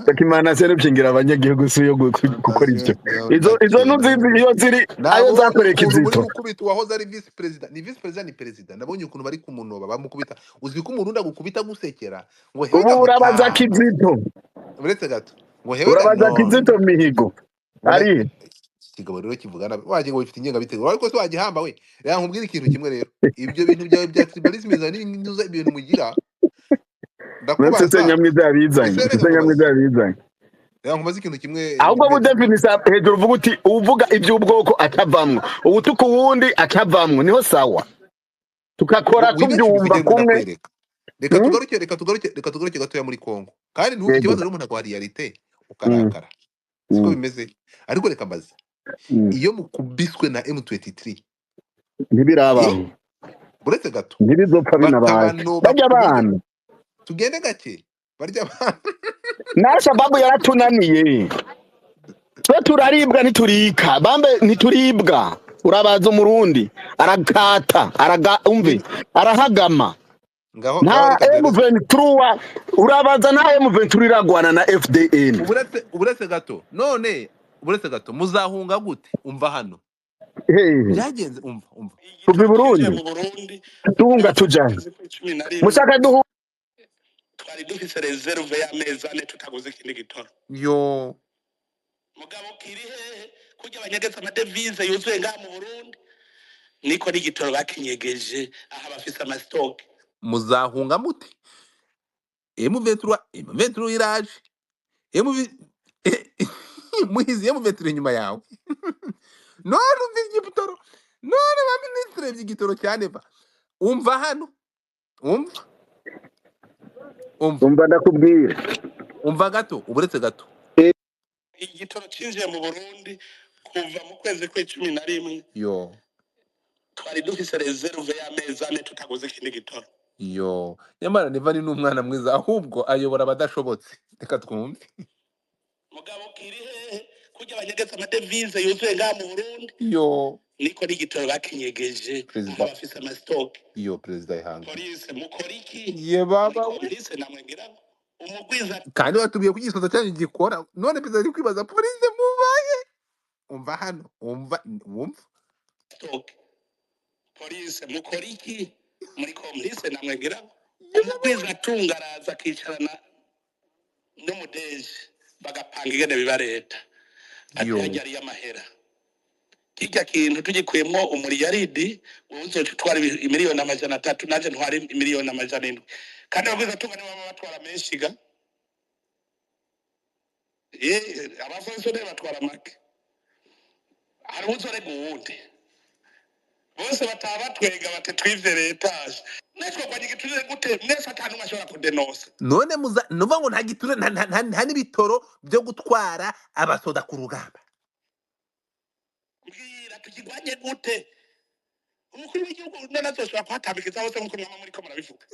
Documentation n'ushingira abanyagihugu si yo gukora ibyo. Documentation Izo ntuzi iyo ziri ayo nabonye zakoreye ukuntu muri Kizito. gukubita uwahoze ari vice president, ni vice president ni president, nabonye ukuntu bari kumunoba bamukubita, uzi ko umurundi agukubita gusekera ngo Ubu hewe urabaza mutama Kizito, uretse gato ngo hewe urabaza none Kizito Mihigo ngo ari ikigabo rero kivugana wagira ngo bifite ingengabitekerezo, ariko se wagihamba we. Reka nkubwire ikintu kimwe rero, ibyo bintu byawe bya tribalism bizana n'ibintu ibintu mugira, uretse ndakubaza Senyamwiza yabizanye, ese reka Senyamwiza nkubaze, yabizanye. reka nkubaze ikintu kimwe Ahubwo meda budefinisa hejuru uvuga uti uvuga iby'ubwoko akavamwo, ubutuka uwundi akavamwo, niho sawa tukakora wibeshye tubyumva ubifite kumwe. ndakwereka. Reka Hmm? tugaruke, reka tugaruke gatoya muri Kongo, kandi ntuve Yego. ikibazo rero umuntu akwa realite ukarakara, siko bimeze. Ariko reka mbaze, iyo mukubiswe na M23 Ntibirabaho, uretse gato ntibizopfa binabaye, bakabanoba bajya ku buryo abana tugende gake barya abantu na Shababu yaratunaniye, twe turaribwa ntiturika bambe ntituribwa. Urabaza umurundi arakata araga umve arahagama ngaho nta reka duhereze M23, urabaza nta M23 iragwana na FDN. Uretse gato none, uretse gato muzahunga gute? Umva hano Hehe, byagenze, umva kuva i Burundi duhunga tujahe, mushaka duhunga Twari dufise reserve y'amezi 4 tutaguze ikindi gitoro. Yo Mugabo kiri hehe kurya abanyegeza amadevize yuzuye ngaha mu Burundi, niko n'igitoro bakinyegeje aha bafise amastoke. Muzahunga mute? M23 M23 iraje, MV muhizi M23 inyuma yawe, none umva igitoro, none ba ministre by'igitoro cya Neva. Umva hano, umva umva umva ndakubwira, umva gato, uburetse gato. Igitoro cinjiye mu Burundi kuva mu kwezi kw'icumi na rimwe, Yo twari dufise reserve y'amezi 4 tutaguze ikindi gitoro. Yo nyamara Neva ni n'umwana mwiza, ahubwo ayobora abadashobotse. Reka twumve. Mugabo kiri hehe kurya abanyegeza amadevize yuzuye ngaha mu Burundi, Yo niko n'igitoro bakinyegeje aha perezida, bafise amastoke. Iyo perezida ihanga Polise mukora iki? Ye baba Muri we polise namwe ngira umugwiza kandi watubwiye ko igisoza cyanyu gikora, none perezida ari kwibaza polise mubaye. Umva hano, umva wumva stoke. Polise mukora iki? Muri polise namwe ngira Ye baba we umugwiza atunga araza akicarana n'umudeje bagapanga ingene biba leta ati Yo harya ariyo amahera, kirya kintu tugikuyemwo umuriyaridi wowe uzoca utwara 300,000,000, nanje ntwara 700,000,000, kandi abagwiza atunga nibo baba batwara menshi ga. Abafonctionnaire batwara make, hari uzorega uwundi, bose bataha batwega bati twivye letaje, mwese twagwanya igiturire gute? Mwese ata n'umwe ashobora kudenosa. None muza nuvuga ngo nta giture nta n'ibitoro byo gutwara abasoda ku rugamba. Mbwira tukigwanye gute? Umukuru w'igihugu none azoshobora kuhatambikiza hose nk'uko mwama muriko murabivuga.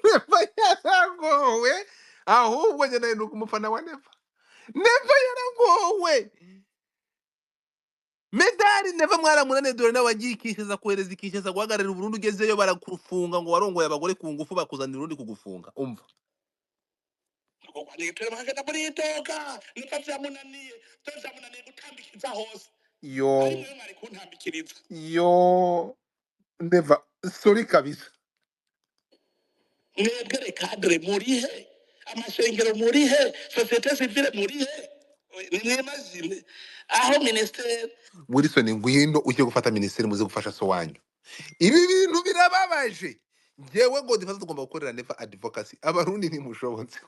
Neva yaragowe, ahubwo njye nahinduka umufana wa Neva. Neva yaragowe. Medali Neva mwaramunaniye, dore nawe wagiye ikishyuza kohereza ikishyuza guhagararira Uburundi, ugezeyo barakufunga ngo warongoye abagore ku ngufu, bakuzanira urundi kugufunga. Umva kurwanya igiturire bakagenda muri idoka niko vyamunaniye, vyo vyamunaniye gutambikiza hose, ari yo mwe mwari kuntambikiriza. Yo Neva, sorry kabisa. Mwebwe rekadre murihe, amashengero murihe, societe civile murihe? Nimwimagine aho minisiteri Wilson, ngwino ujye gufata minisiteri, muze gufasha so wanyu. Ibi bintu birababaje. Njyewe ngo dufata, tugomba gukorera Neva advocacy. Abarundi ntimushobotse.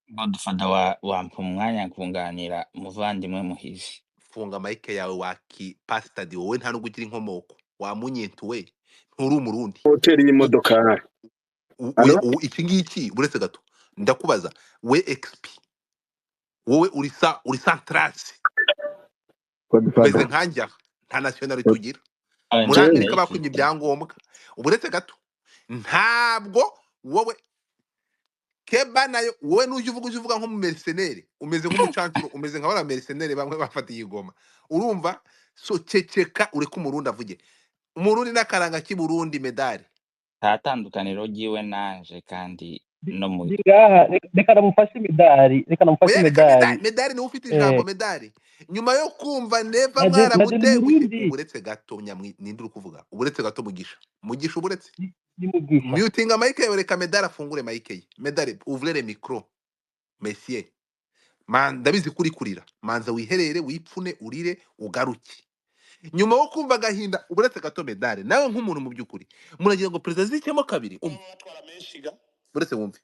Godfather, wampa umwanya kunganira muvandimwe Muhizi. Funga mike yawe waki pastor, wowe nta nubwo ugira inkomoko, wamunyentu we, nturi umurundi. Hoteli y'imodokari. Alo? Iki ngiki uretse gato ndakubaza, we XP, wowe uri sa uri santrasi, umeze Godfather. nkanjya, nta nationality ugira. Muri Jewe Amerika bakwimye ibyangombwa. Uretse gato, ntabwo wowe keba nayo, wowe nujya uvuga, ujya uvuga nk'umumercenere, umeze nk'umucancuro, umeze nka bariya mercenere bamwe bafatiye igoma, urumva? So ceceka ureke umurundi avuge. Umurundi n'akaranga k'i Burundi medali. Nta tandukaniro ryiwe nanje kandi no mu Ndi ngaha, reka namufashe imidari, reka namufashe Oya, reka imidari. medali, medali niwe ufite ijambo. Eh, Medali, nyuma yo kumva Neva naje ni mwaramutengushye. Murundi. Uburetse gato, nyamwi ninde uri kuvuga? Uburetse gato, Mugisha, Mugisha, uburetse. Ni Mugisha. Mutinga mike yawe, reka medali afungure mike ye. Medali, ouvrez micro monsieur. Man, ndabizi kuri kurira, manza wiherere, wipfune, urire, ugaruke nyuma yo kumva agahinda. Uburetse gato medali, nawe nk'umuntu mu by'ukuri muragira ngo perezida azicemo kabiri? Umva, baba batwara menshi ga. Uretse wumve.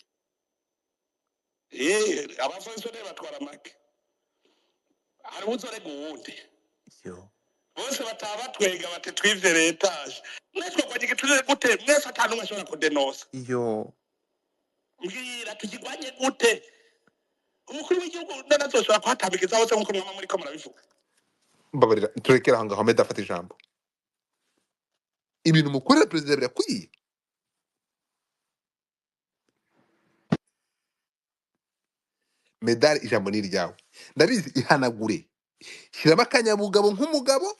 Abafonctionnaire batwara make, hari uzorega uwundi. Yo. Bose bataha batwenga bati twivye letaje, mwese kurwanya igiturire gute? Mwese ata n'umwe ashobora kudenosa. Yo. Mbwira tukigwanye gute? Umukuru w'igihugu none azoshobora kuhatambikiza hose nk'uko mwama muriko murabivuga. Mbabarira turekere aho ngaho. Medali, afata ijambo. Ibintu mukorera perezida birakwiye? Medali, ijambo ni iryawe, ndabizi. Ihanagure, shyiramo akanyabugabo nk'umugabo,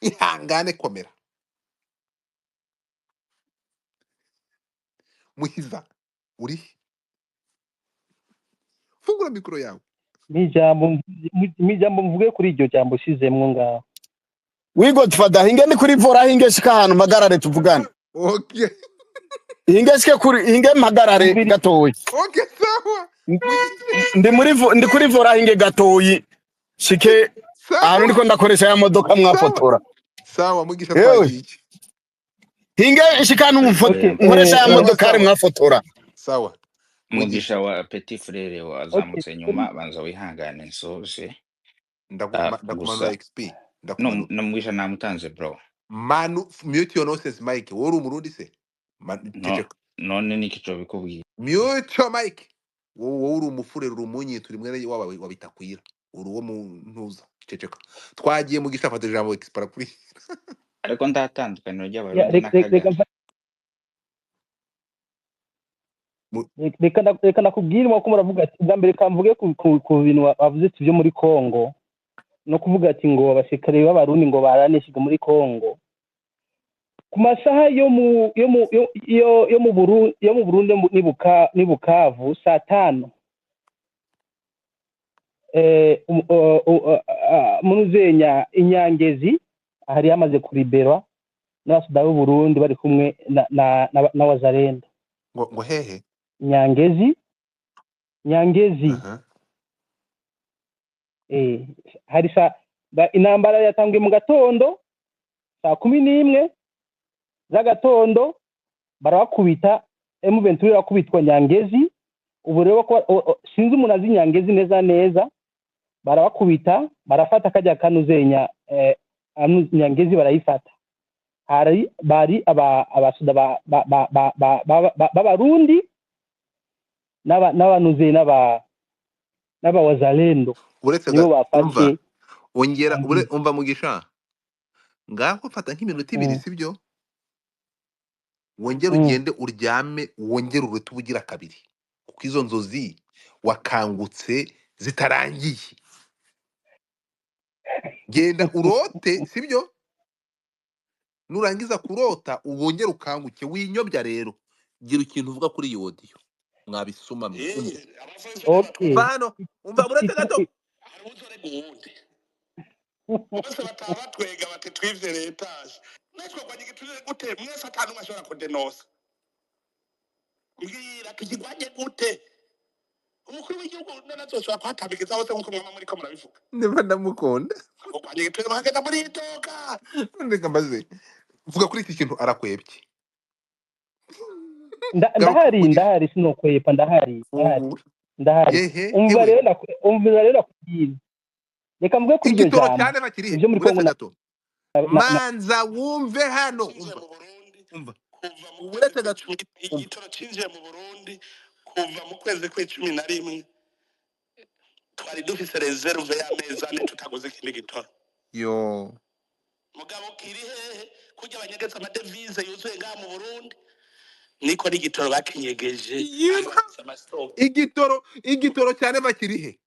ihangane, komera. Muhiza, uri he? Fungura mikoro yawe. N'ijambo mvuge kuri iryo jambo ushizemwo ngaho. Wi Godfather, hinge ni kuri vora, hinge shika ahantu mpagarare tuvugane. Okay. Hinge shike kuri, hinge mpagarare Umviri gatoyi. Okay, sawa. Mugisha. Ndi muri ndi kuri vora, hinge gatoyi. Shike ahantu Sawa. ndiko ndakoresha ya modoka Sawa. mwafotora. Sawa Mugisha, Yewe. twagiye. Hinge shika ahantu okay, nkoresha ya Sawa. modokari Sawa. mwafotora. Sawa Mugisha. Mugisha wa petit frere okay. wazamutse nyuma, banza wihangane nsoze. Ndakumanura Gusa XP, no ndakumanura. No, Mugisha namutanze bro. Manu, mute your nonsense mic. Wowe uri umurundi se? No, Ceceka. none niki cyo bikubwiye? Mute your mic. Wowe uri umufurere, uri umunyi, turi mwene waba wabitakwira, uri uwo mu ntuza. Ceceka, twagiye. Mugisha, afata ijambo. Expara kuri. Ariko nta tandukaniro Ya, ry'abarundi reka reka n'akagara. Reka nakubwire uko muravuga ati ubwa mbere kamvuge ku bintu wavuze ati byo muri Kongo, no kuvuga ati ngo abasirikare b'abarundi ngo baraneshejwe muri Kongo ku masaha yo mu yo mu yo yo yo mu Burundi, yo mu Burundi ni Bukavu saa 5, munuzenya inyangezi hari hamaze kuriberwa n'abasuda b'u Burundi bari kumwe na Wazalendo. Ngo hehe? Nyangezi, Nyangezi. Aha. Hari intambara yatangiye mu gatondo saa 11 z'agatondo, barabakubita. M23 irakubitwa Nyangezi. Ubu rero ko sinzi umuntu azi Nyangezi neza neza, barabakubita, barafata kajya kanuzenya Nyangezi barayifata. Hari bari abasuda b'abarundi n'abanuze n'aba wazalendo Uretse nibo umva bafashe ongera Nyangezi. Umva Mugisha. Ngaho fata nk'iminota 2, sibyo? Wongere ugende uryame, wongere urute ubugira kabiri, kuko izo nzozi wakangutse zitarangiye. Genda urote, sibyo? Nurangiza kurota wongere ukanguke, winyobya. Rero gira ikintu uvuga kuri iyi audio, mwabisuma mwe. Umva. Okay. Umva hano, umva, uretse gato. Hari uzorega uwundi, bose bataha batwega bati twivye l'etage, natwe twagwanye igiturire gute? Mwese atanu ashobora kudenosa. Mbwira, tukigwanye gute? Umukuru w'igihugu none azoshobora kuhatambikiza hose nk'uko mwama muriko murabivuga? Niba ndamukunda. Kurwanya igiturire mukagenda muritoka. Reka mbaze, vuga kuri iki kintu, arakwebye. Garuka. Ndahari. Mugisha. Ndahari, sinokwepa, ndahari, ndahari. Fungura. Ndahari. Yehe. Umva. Hewe. Rero umva rero, nakubwira, reka mvuge kuri iryo Igitoro jambo cyane bakirihe? ibyo muri Uretse Kongo na gato, manza wumve hano. Cinjiye Umva mu Burundi umva kuva mu kwezi uretse gato, kw'icumi. Umva. Igitoro cinjiye mu Burundi kuva mu kwezi kw'11, twari dufise réserve y'amezi 4 tutaguze ikindi gitoro. Yo. Mugabo kiri hehe? Kurya abanyegeza amadevize yuzuye ngaha mu Burundi, niko n'igitoro bakinyegeje kandi Yima. bafise amasoko. Igitoro cyane bakirihe?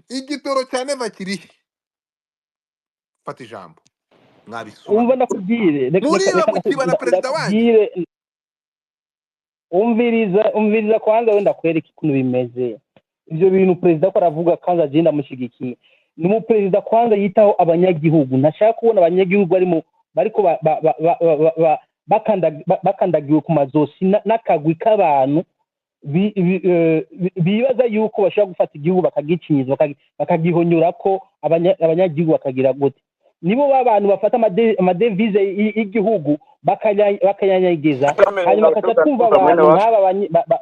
Igitoro cyane bakirihe? Fata ijambo, mwabisuma Umva, mwe. ndakubwire, reka Muriba reka mukiba na perezida wanyu. ndakubwire. Umviriza, umviriza kwanza, wenda kwereka ukuntu bimeze ivyo bintu perezida ko aravuga. Kwanza je ndamushigikiye, ni umuperezida kwanza yitaho abanyagihugu, ntashaka kubona abanyagihugu barimo bariko bakandagiwe ku mazosi n'akagwi k'abantu bibaza yuko bashobora gufata igihugu bakagicinyiza, bakagihonyorako abanyagihugu, bakagira gute. Nibo ba bantu bafata amadevize y'igihugu bakayanyagiza, hanyuma bakaca twumva abantu nk'aba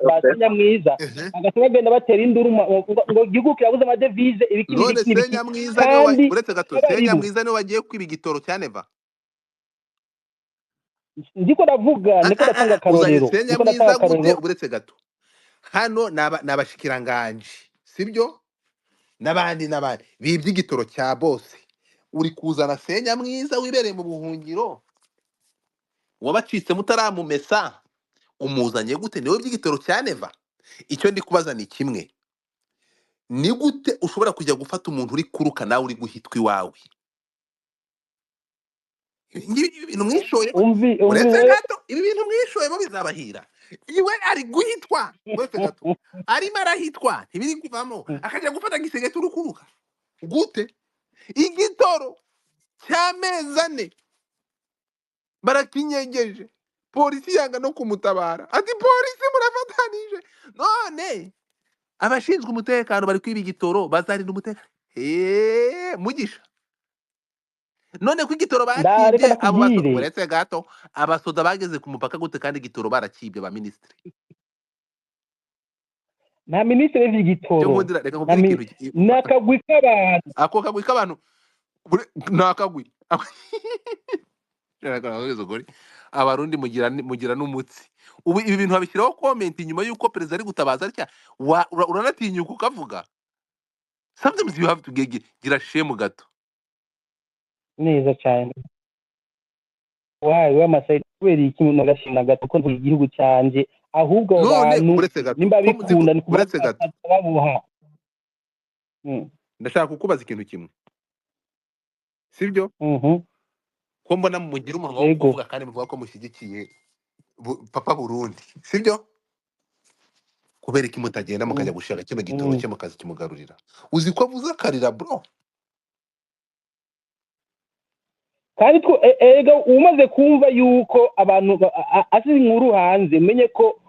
ba Senyamwiza bagaca bagenda batera induru ngo igihugu kirabuze amadevize, ibiki None n'ibiki n'ibiki. Senyamwiza niwe Kandi uretse gato, n'abarimu. Senyamwiza niwe wagiye kwiba igitoro cya Neva? Ndiko ndavuga, ndiko ndatanga Uzanye akarorero, ndiko Senyamwiza ndatanga gute? akarorero. Uretse gato, hano ni abashikiranganji, sibyo? N'abandi n'abandi bibye igitoro cya bose. Uri kuzana Senyamwiza wibereye mu buhungiro, wabacitse mutaramumesa, umuzanye gute? Niwe by'igitoro cya Neva? Icyo ndi kubaza ni kimwe: ni gute ushobora kujya gufata umuntu uri kuruka, nawe uri guhitwa iwawe? Ibi ngibi, ibi bintu mwishoyemo. Umvi, umvi. Uretse Rero gato, ibi bintu mwishoyemo bizabahira. Iwe ari guhitwa, uretse gato, arimo arahitwa, ntibiri kuvamo, akajya gufata gisege turukuruka gute? Igitoro cy'amezi 4 barakinyegeje, polisi yanga no kumutabara, ati polisi murafatanije. None abashinzwe umutekano bari kwiba igitoro, bazarinda umutekano? Eee, Mugisha, none ko igitoro Ndareka. bakibye abo basoda, Ndakubwire. uretse gato, abasoda bageze ku mupaka gute kandi igitoro barakibye? Ba minisitiri. Nta minisitiri Cyo w'igitoro. nkundira, reka Nta nkubwire ikintu ni akagwi k'abantu. Ako kagwi k'abantu ni akagwi. Reka nakubwize ukuri, Abarundi mugira n'umutsi. Ubu ibi bintu babishyiraho comment nyuma y'uko perezida ari gutabaza atya, uranatinyuka ukavuga? Sometimes you have to gira shame gato. Neza cyane. Wayi w'amasayi, kubera iki nagashima gato ko ntuye igihugu cyanjye? Ahubwo abo None bantu uretse gato, nimba ko muzi ko bikunda ni uretse gato, kubafata babuha. Ndashaka kukubaza ikintu kimwe, sibyo? Mhm. Ko mbona mugira umunwa wo Yego. kuvuga kandi muvuga ko mushyigikiye Papa Burundi, sibyo? Kubera iki mutagenda mukajya gushaka kino gitoro cye, mukazikimugarurira? Uzi ko avuze akarira, bro? Kandi erega umaze kumva yuko abantu asize inkuru hanze, menye ko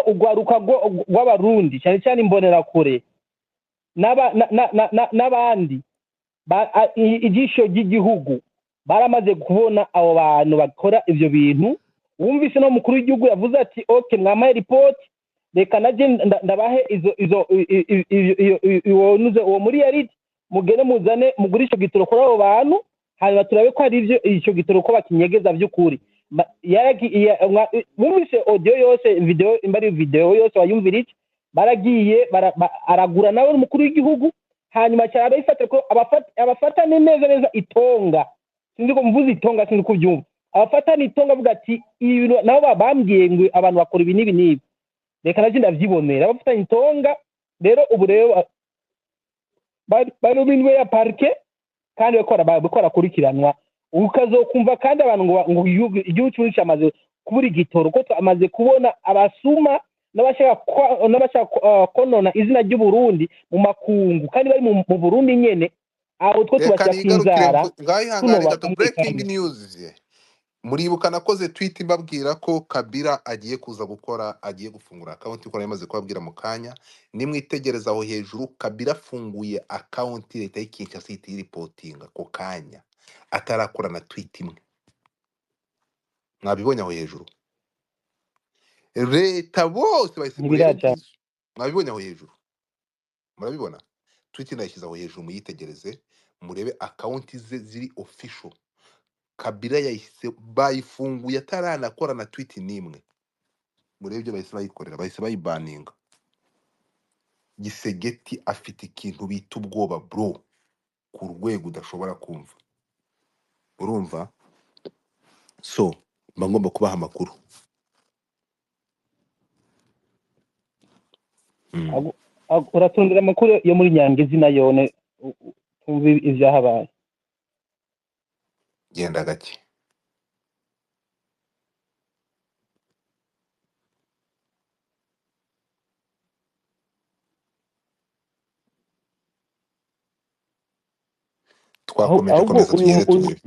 urwaruka rw'Abarundi, cyane cyane Imbonerakure n'abandi ijisho ry'igihugu, baramaze kubona abo bantu bakora ivyo bintu. Wumvise no mukuru w'igihugu yavuze ati: "Okay, mwamaye report, reka naje ndabahe izo iwo nuze uwo muri yaridi, mugende muzane mugure ico gitoro kuri abo bantu, hanyuma turabe ko hari ivyo ico gitoro ko bakinyegeza vy'ukuri." Wumvise audio yose, video, imba ari video yose wayumvira iki, baragiye aragura nawe umukuru w'igihugu. Hanyuma cyane abayifata ko abafatane neza neza itonga, sinzi ko mvuze itonga, sinzi ko ubyumva, abafatane itonga avuga ati ibi bintu nabo bambwiye ngo abantu bakora ibi n'ibi n'ibi, reka nacyo ndavyibonera. Abafatanye itonga rero ubu rero bari minwe ya parke, kandi bariko barakurikiranwa. Ukazokumva kandi abantu ngo igihugu cy'u Burundi cyamaze kubura igitoro, ko twamaze kubona abasuma n'abashaka konona izina ry'u Burundi mu makungu, kandi bari mu Burundi nyene. Abo two Reka tubashyira nigarukire kw'inzara, ngaho ihangane tuno gato. Breaking bakamwe. news, muribuka nakoze tweet mbabwira ko Kabila agiye kuza gukora, agiye gufungura account, uko nari maze kubabwira mu kanya. Nimwitegereza aho hejuru, Kabila afunguye account, leta y'i Kinshasa ihita iyiripotinga ako kanya atarakora na tweet imwe. Mwabibonye aho hejuru, leta bose bahise murebe Ntibiraca. ngizo. Mwabibonye aho hejuru, murabibona tweet nayishyize aho hejuru, muyitegereze murebe account ze ziri official. Kabila yahise bayifunguye ataranakora na tweet n'imwe. Murebe ibyo bahise bayikorera, bahise bayibaninga. Gisegeti afite ikintu bita ubwoba bro, ku rwego udashobora kumva. Urumva, so mba ngomba kubaha amakuru. Uratundira amakuru yo muri Nyangezi na yone twumve ivyahabaye. Genda gake. Twakomeje, Ahubwo komeza uyu tugende uyu turebe.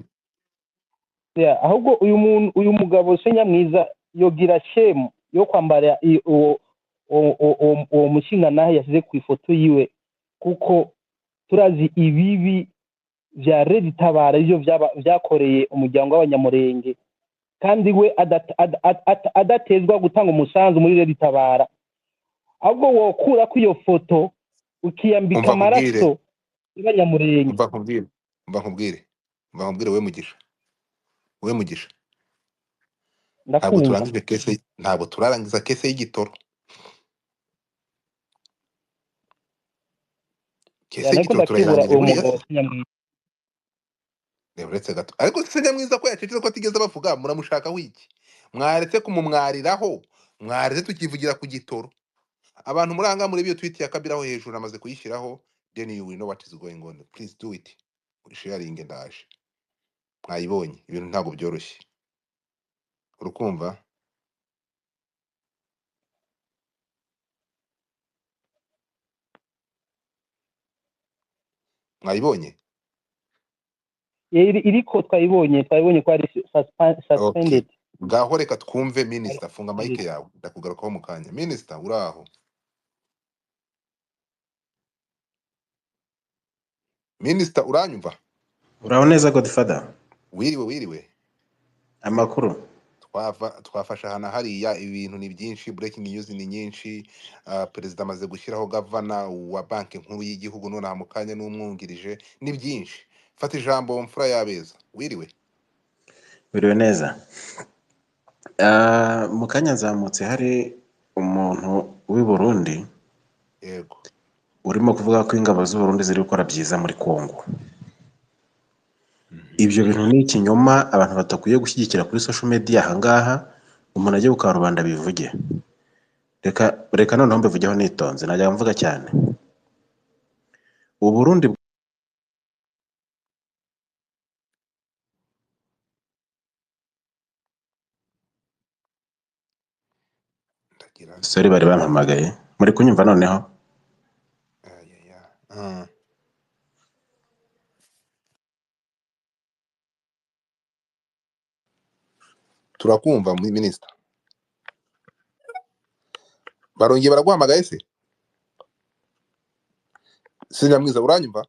Yeah, ahubwo uyu muntu, uyu mugabo se Nyamwiza yogira shame yo kwambara uwo mushinga nahe yashyize ku ifoto yiwe, kuko turazi ibibi vya Red Tabara ivyo vyakoreye umuryango w'Abanyamurenge, kandi we adatezwa gutanga umusanzu muri Red Tabara. Ahubwo wokura ko iyo foto ukiyambika Umva nkubwire, amaraso y'Abanyamurenge. umva nkubwire, umva nkubwire, umva nkubwire, we Mugisha, we Mugisha, ntabwo Ndakumva. turangije kese, ntabwo turarangiza kese y'igitoro. Kese Ya, nariko y'igitoro ndakebura turayirangije uwo buriya mugabo se? Nyamwiza. Reba uretse gato, ariko se Nyamwiza ko yacecetse, ko atigeze bavuga, muramushaka wiki? Mwaretse kumumwariraho, mwaretse tukivugira ku gitoro. Abantu muri aha muri iyo tweet ya Kabila aho hejuru namaze kuyishyiraho, then you will know what is going on. Please do it, sharing. Ndaje, mwayibonye, ibintu ntabwo byoroshye. Urukumva mwayibonye? Iriko twayibonye ko ari Okay, suspended. ngaho reka twumve minister. Funga mic yawe, ndakugarukaho mu kanya. Minister, uraho? Minister, uranyumva? Uraho neza Godfather, Wiriwe, wiriwe. amakuru. Twafashe ahantu hariya, ibintu ni byinshi, breaking news ni nyinshi. Perezida amaze gushyiraho gavana wa banki nkuru y'igihugu nonaha mu kanya n'umwungirije, ni byinshi. Fata ijambo mfura yabeza. Wiriwe. Biriwe neza. Mu kanya nzamutse hari umuntu w'i Burundi Yego. urimo kuvuga ko ingabo z'u Burundi ziri gukora byiza muri Kongo. Ibyo bintu ni ikinyoma abantu batakwiye gushyigikira kuri social media ahangaha, umuntu ajye ku karubanda bivuge. Reka noneho mbivugeho nitonze, najya mvuga cyane. U Burundi Ndagira sorry bari bampamagaye. Muri kunyumva noneho? ayaya. Turakumva minister. Barongeye baraguhamagaye se? Sinyamwiza, uranyumva?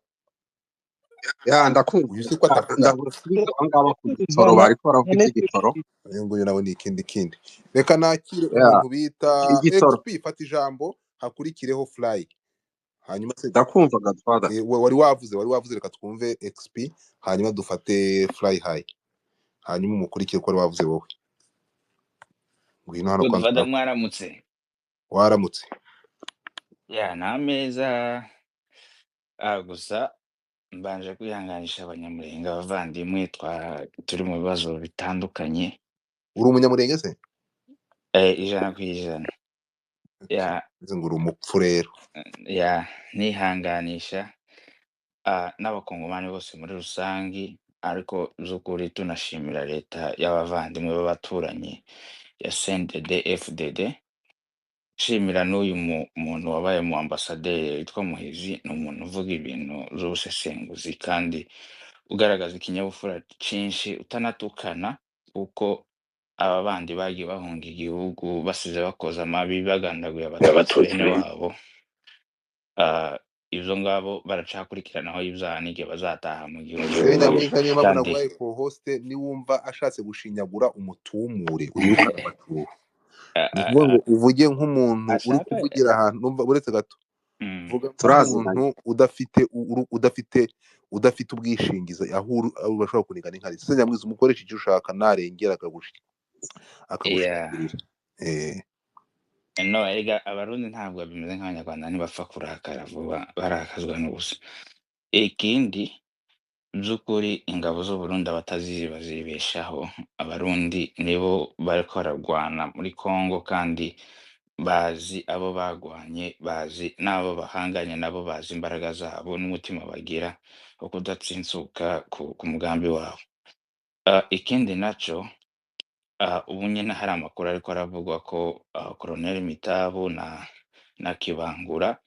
Ya, ndakumva. Uyu si ko atavuga. Ndagusubiza aba ngaba ku gitoro, bariko baravuga iby'igitoro. Uyu nguyu nawe ni ikindi kindi. Reka nakire Ya, umuntu bita igitoro. XP, fata ijambo hakurikireho Fly. Hanyuma se Ndakumva Godfather. Wari wavuze, reka twumve XP hanyuma dufate Fly High. Hanyuma umukurikire uko wari wavuze wowe. Ngwino hano kwanza. Godfather, mwaramutse. Waramutse. Ya, ni ameza. Gusa mbanje kwihanganisha Abanyamulenge, abavandimwe turi mu bibazo bitandukanye. Uri Umunyamurenge se? 100%. Okay. Ya. Nzi ngo uri umupfu rero. Ya, nihanganisha n'Abakongomani bose muri rusange, ariko by'ukuri tunashimira leta y'abavandimwe b'abaturanyi ya CNDD FDD. Nshimira n'uyu muntu wabaye mu ambasaderi witwa Muhizi. Ni umuntu uvuga ibintu z'ubusesenguzi kandi ugaragaza ikinyabupfura cyinshi, utanatukana, kuko aba bandi bagiye bahunga igihugu basize bakoze amabi, bagandaguye Abatutsi bene wabo. Ibyo ngabo baracakurikiranaho ibyaha n'igihe bazataha mu gihugu. Senyamwiza, niyo mpamvu Kandi naguhaye co-host. Niwumva ashatse gushinyagura, umutumure, wirukane amatuho. Ni ukuvuga ngo uvuge nk'umuntu uri ashaka kuvugira ahantu numva uretse gato. Vuga Turaziranye. nk'umuntu udafite udafite ubwishingizi, aho uri aho bashobora kuniga n'inkari. Senyamwiza, umukoresha icyo ushaka, narengera yeah. akagushingirira. No, erega Abarundi ntabwo bimeze nk'Abanyarwanda, ntibapfa kurakara vuba, barakazwa n'ubusa. Ikindi, by'ukuri ingabo z'Uburundi abatazizi bazibeshaho. Abarundi nibo bariko bararwana muri Congo, kandi bazi abo bagwanye, bazi n'abo bahanganye nabo, bazi imbaraga zabo n'umutima bagira wo kudatsinsuka ku mugambi wabo. Ikindi naco, ubu nyene hari amakuru ariko aravugwa ko Colonel Mitabu na Kibangura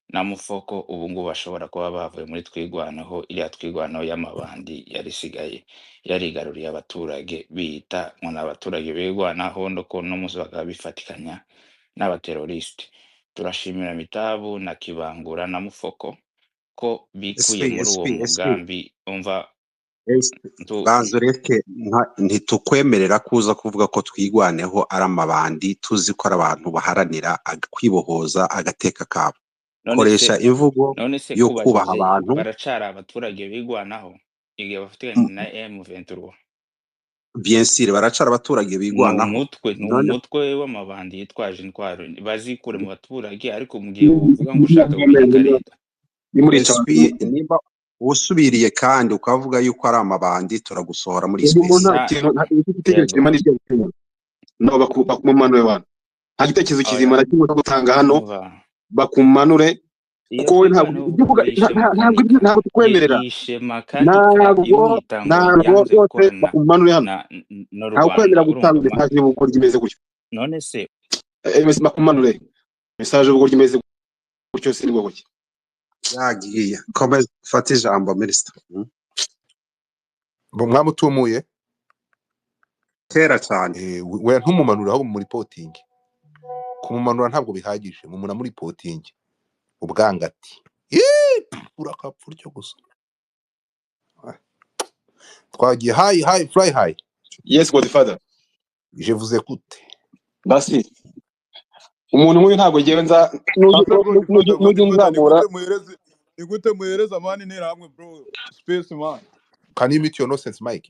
na Mufoko ubu ngubu bashobora kuba bavuye muri Twigwanaho, iriya Twigwanaho y'amabandi yari isigaye yarigaruriye abaturage, biyita ngo ni abaturage bigwanaho, no ko no munsi bakaba bifatikanya n'abaterorisite. Turashimira Mitabu na Kibangura na Mufoko ko SP bikuye muri uwo SP SP mugambi. Umva SP ntu banza ureke, ntitukwemerera kuza kuvuga ko Twigwaneho ari amabandi, tuzi ko ari abantu baharanira kwibohoza agateka kabo. None se Koresha imvugo none se yo kubaha kubajije, abantu. baracari abaturage bigwanaho igihe bafatikanye na M23? Bien sûr, baracara abaturage Ni bigwanaho. umutwe, ni None umutwe w'amabandi yitwaje intwaro, bazikure mu baturage. Ariko mu gihe wovuga ngo ushaka guhirika leta, nimurica SP, nimba usubiriye kandi ukavuga yuko ari amabandi, turagusohora muri uyu muntu space. nta nta kintu, nta igitekerezo yego kizima n'ibyo gutanga. No bakumanure wana, nta gitekerezo oya kizima na kimwe cyo gutanga hano. Umva, Bakumanure, iyo kuko wowe ntabwo Twigwaneho ibyo uvuga yishe ntabwo ibyo Makanika, ntabwo tukwemerera. yishe Makanika, Ntabwo imwita ngo ntabwo yanze rwose gukorana bakumanure hano, na n'u ntabwo kwemera Rwanda. Urumva gutanga message y'ubugoryi imeze gutyo. None se Bakumanure message y'ubugoryi imeze gutyo, si nibwo gutya. Yagiye, komeza ufate ijambo, minisita. Mwamutumuye? Kera cyane. We ntumumanure, ahubwo muripotingi. Kumumanura ntabwo bihagije, mumuna muri potingi ubwangati. Urakapfa utyo gusa. Twagiye hayi hayi fly high. Yes, godfather. Je vous écoute. Basi umuntu nk'uyu ntabwo ngewe nza Ase godfather, nujya godfather, ni unzamura. gute muhereze, ni gute muhereza man Interahamwe, bro, space, man? Can you mute your nonsense mic,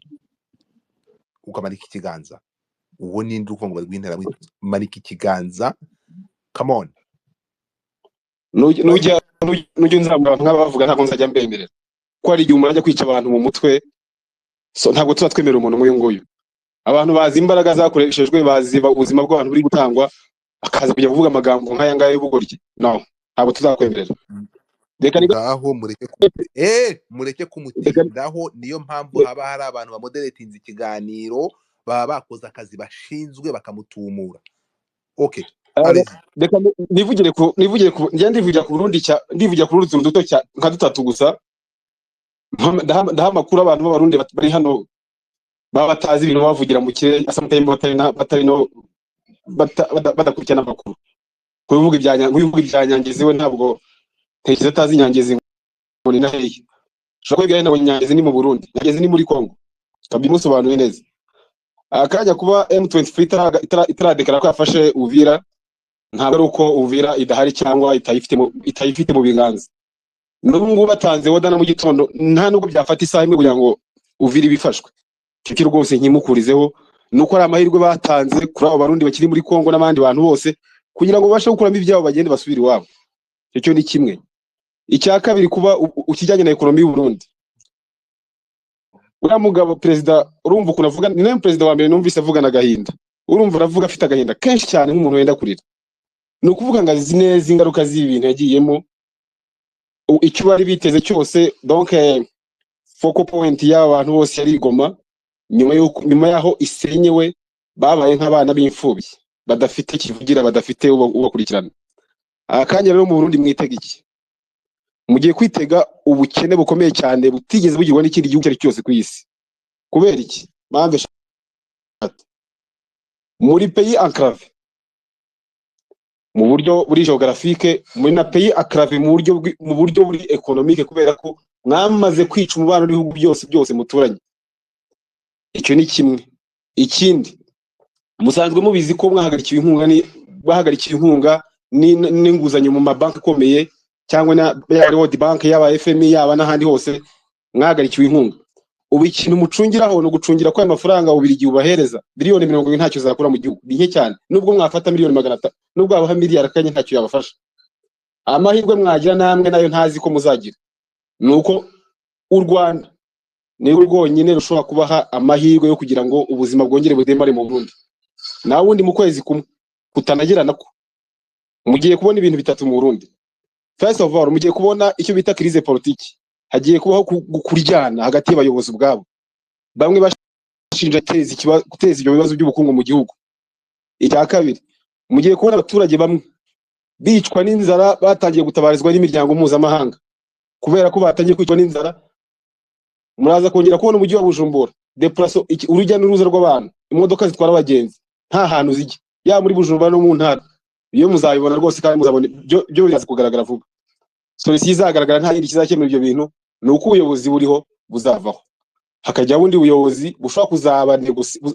ukamanika ikiganza? Uwo ninde uri kuvuga ngo bari guhintera? Manika ikiganza, come on. Nujya nujya unzamura abantu nk'abavuga, ntabwo nzajya mbemerera, kuko hari igihe umuntu ajya kwica abantu mu mutwe. So ntabwo tuba twemerera umuntu nk'uyu nguyu. Abantu bazi imbaraga zakoreshejwe, bazi ubuzima bw'abantu buri gutangwa, akaza kujya kuvuga amagambo nk'aya ngaya y'ubugoryi. No, ntabwo tuzakwemerera. Reka Ngaho mureke mureke reka kumutindaho. Niyo mpamvu haba hari abantu bamoderetinze ikiganiro, baba bakoze akazi bashinzwe, bakamutumura. Okay, allez. Reka nivugire ku njya ndivugira ku Burundi, cya ndivugira ku Burundi utuntu duto nka dutatu gusa. Ndaha amakuru abantu b'Abarundi bari hano baba batazi ibintu bavugira mu kirere, sometimes batari no badakurikirana amakuru. Kubivuga ibya Nyangezi, we ntabwo tekereza atazi Nyangezi ngo ni na hehe. Ushobora kubibwira ngo Nyangezi ni mu Burundi, Nyangezi ni muri Congo, kabimusobanure neza. Akajya kuba M23 itaradekara ko yafashe Uvira, ntabwo ari uko Uvira idahari cyangwa itayifite mu biganza. N'ubu ngubu batanze woda na mu gitondo, nta nubwo byafata isaha imwe kugira ngo Uvira ibifashwe. Icyo rwose nkimukurizeho nuko ari amahirwe batanze kuri abo Barundi bakiri muri Congo n'abandi bantu bose, kugira ngo babashe gukuramo ibyabo bagende basubire iwabo. Icyo ni kimwe. Icya kabiri, kuba ukijyanye na economy y'u Burundi, uriya mugabo perezida, urumva ukuntu avuga, ni nawe perezida wa mbere numvise avugana agahinda. Urumva aravuga afite agahinda kenshi cyane nk'umuntu wenda kurira. Ni ukuvuga ngo azi neza ingaruka z'ibi bintu yagiyemo, icyo bari biteze cyose. Donc focal point y'aba bantu bose yari Goma. Nyuma y'aho isenyewe, babaye nk'abana b'imfubyi badafite kivugira, badafite ubakurikirana. Akanya rero mu Burundi mwitega iki? Mugiye kwitega ubukene bukomeye cyane butigeze bugirwa n'ikindi gihugu icyo ari cyo cyose ku isi. Kubera iki? Mpamvu eshatu. Muri pays enclavé mu buryo buri géographique, muri na pays enclavé mu buryo buri économique, kubera ko mwamaze kwica umubano n'ibihugu byose byose muturanye. Icyo ni kimwe. Ikindi, musanzwe mubizi ko mwahagarikiwe inkunga, ni bahagarikiwe inkunga n'inguzanyo mu mabanki akomeye, cyangwa na yaba World Bank, yaba FMI, yaba n'ahandi hose mwahagarikiwe inkunga. Ubu ikintu mucungiraho ni ugucungira ko aya mafaranga Ububirigi bubahereza, biliyoni 70, ntacyo zakura mu gihugu, ni nke cyane. Nubwo mwafata miliyoni 500, nubwo wabaha miliyari akanya, ntacyo yabafasha. Amahirwe mwagira namwe nayo ntazi ko muzagira, ni uko u Rwanda ni rwo rwonyine rushobora kubaha amahirwe yo kugira ngo ubuzima bwongere budemare mu Burundi. Naho ubundi mu kwezi kumwe kutanagera nako, mugiye kubona ibintu bitatu mu Burundi. First of all, mugiye kubona icyo bita crise politique. Hagiye kubaho kuryana hagati y'abayobozi ubwabo, bamwe bashinja guteza ibyo bibazo by'ubukungu mu gihugu. Icya kabiri, mugiye kubona abaturage bamwe bicwa n'inzara, batangiye gutabarizwa n'imiryango mpuzamahanga kubera ko batangiye kwicwa n'inzara. Muraza kongera kubona umujyi wa Bujumbura déplacement, urujya n'uruza rw'abantu, imodoka zitwara abagenzi nta hantu zijya, yaba muri Bujumbura no mu ntara. Iyo muzabibona rwose, kandi muzabona byo biraza kugaragara vuba. Solution izagaragara, nta yindi kizakemura ibyo bintu, ni uko ubuyobozi buriho buzavaho, hakajyaho ubundi buyobozi bushobora kuzaba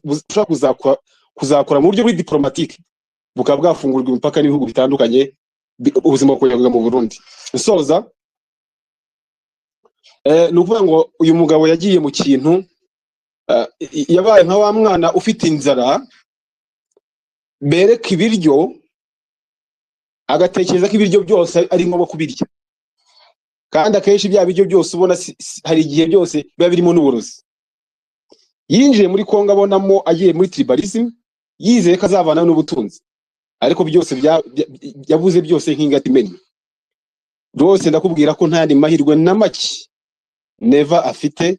bushobora kuzakora mu buryo buri diplomatique, bukaba bwafungurwa imipaka n'ibihugu bitandukanye, ubuzima bukongera mu Burundi. Nsoza, ni ukuvuga ngo uyu mugabo yagiye mu kintu, yabaye nka wa mwana ufite inzara bereka ibiryo, agatekereza ko ibiryo byose ari ngombwa kubirya, kandi akenshi bya biryo byose ubona hari igihe byose biba birimo n'uburozi. Yinjiye muri Kongo abonamo agiye muri tribalism, yizeye ko azavana n'ubutunzi, ariko byose yabuze byose nk'ingata imennye. Rwose ndakubwira ko nta yandi mahirwe na make Neva afite.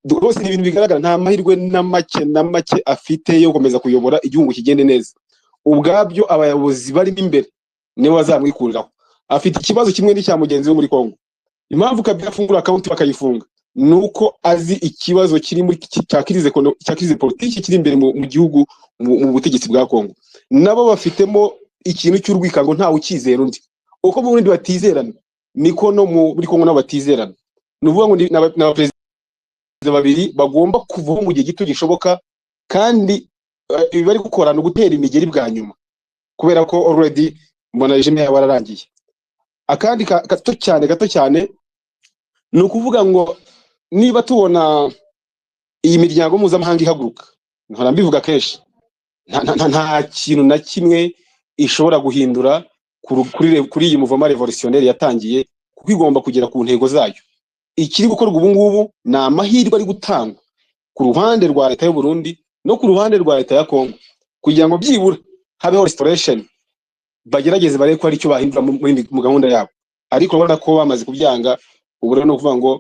Rwose ni ibintu bigaragara, nta mahirwe na make na make afite yo gukomeza kuyobora igihugu kigende neza. Ubwabyo abayobozi barimo imbere nibo bazamwikuriraho. Afite ikibazo kimwe n'icya mugenzi we muri Kongo. Impamvu Kabila afungura account bakayifunga, ni uko azi ikibazo kiri muri cya crise politique kiri imbere mu gihugu, mu butegetsi bwa Kongo. Nabo bafitemo ikintu cy'urwikango, ntawe ukizera undi. Uko mu Burundi batizerana, niko no muri Kongo nabo batizerana. Ni ukuvuga ngo ni abaperezida babiri bagomba kuvaho mu gihe gito gishoboka, kandi ibi bari gukora ni ugutera imigeri bwa nyuma, kubera ko already mbona regime yabo yararangiye. Akandi gato cyane, gato cyane, ni ukuvuga ngo niba tubona iyi miryango mpuzamahanga ihaguruka, nkora mbivuga kenshi, nta kintu na kimwe ishobora guhindura kuri iyi mouvement révolutionnaire yatangiye, kuko igomba kugera ku ntego zayo. Ikiri gukorwa ubu ngubu ni amahirwe ari gutangwa ku ruhande rwa leta y'u Burundi no ku ruhande rwa leta ya Congo, kugira ngo byibura habeho restoration, bagerageze barebe ko hari icyo bahindura mu gahunda yabo. Ariko urabona ko bamaze kubyanga. Ubu rero ni ukuvuga ngo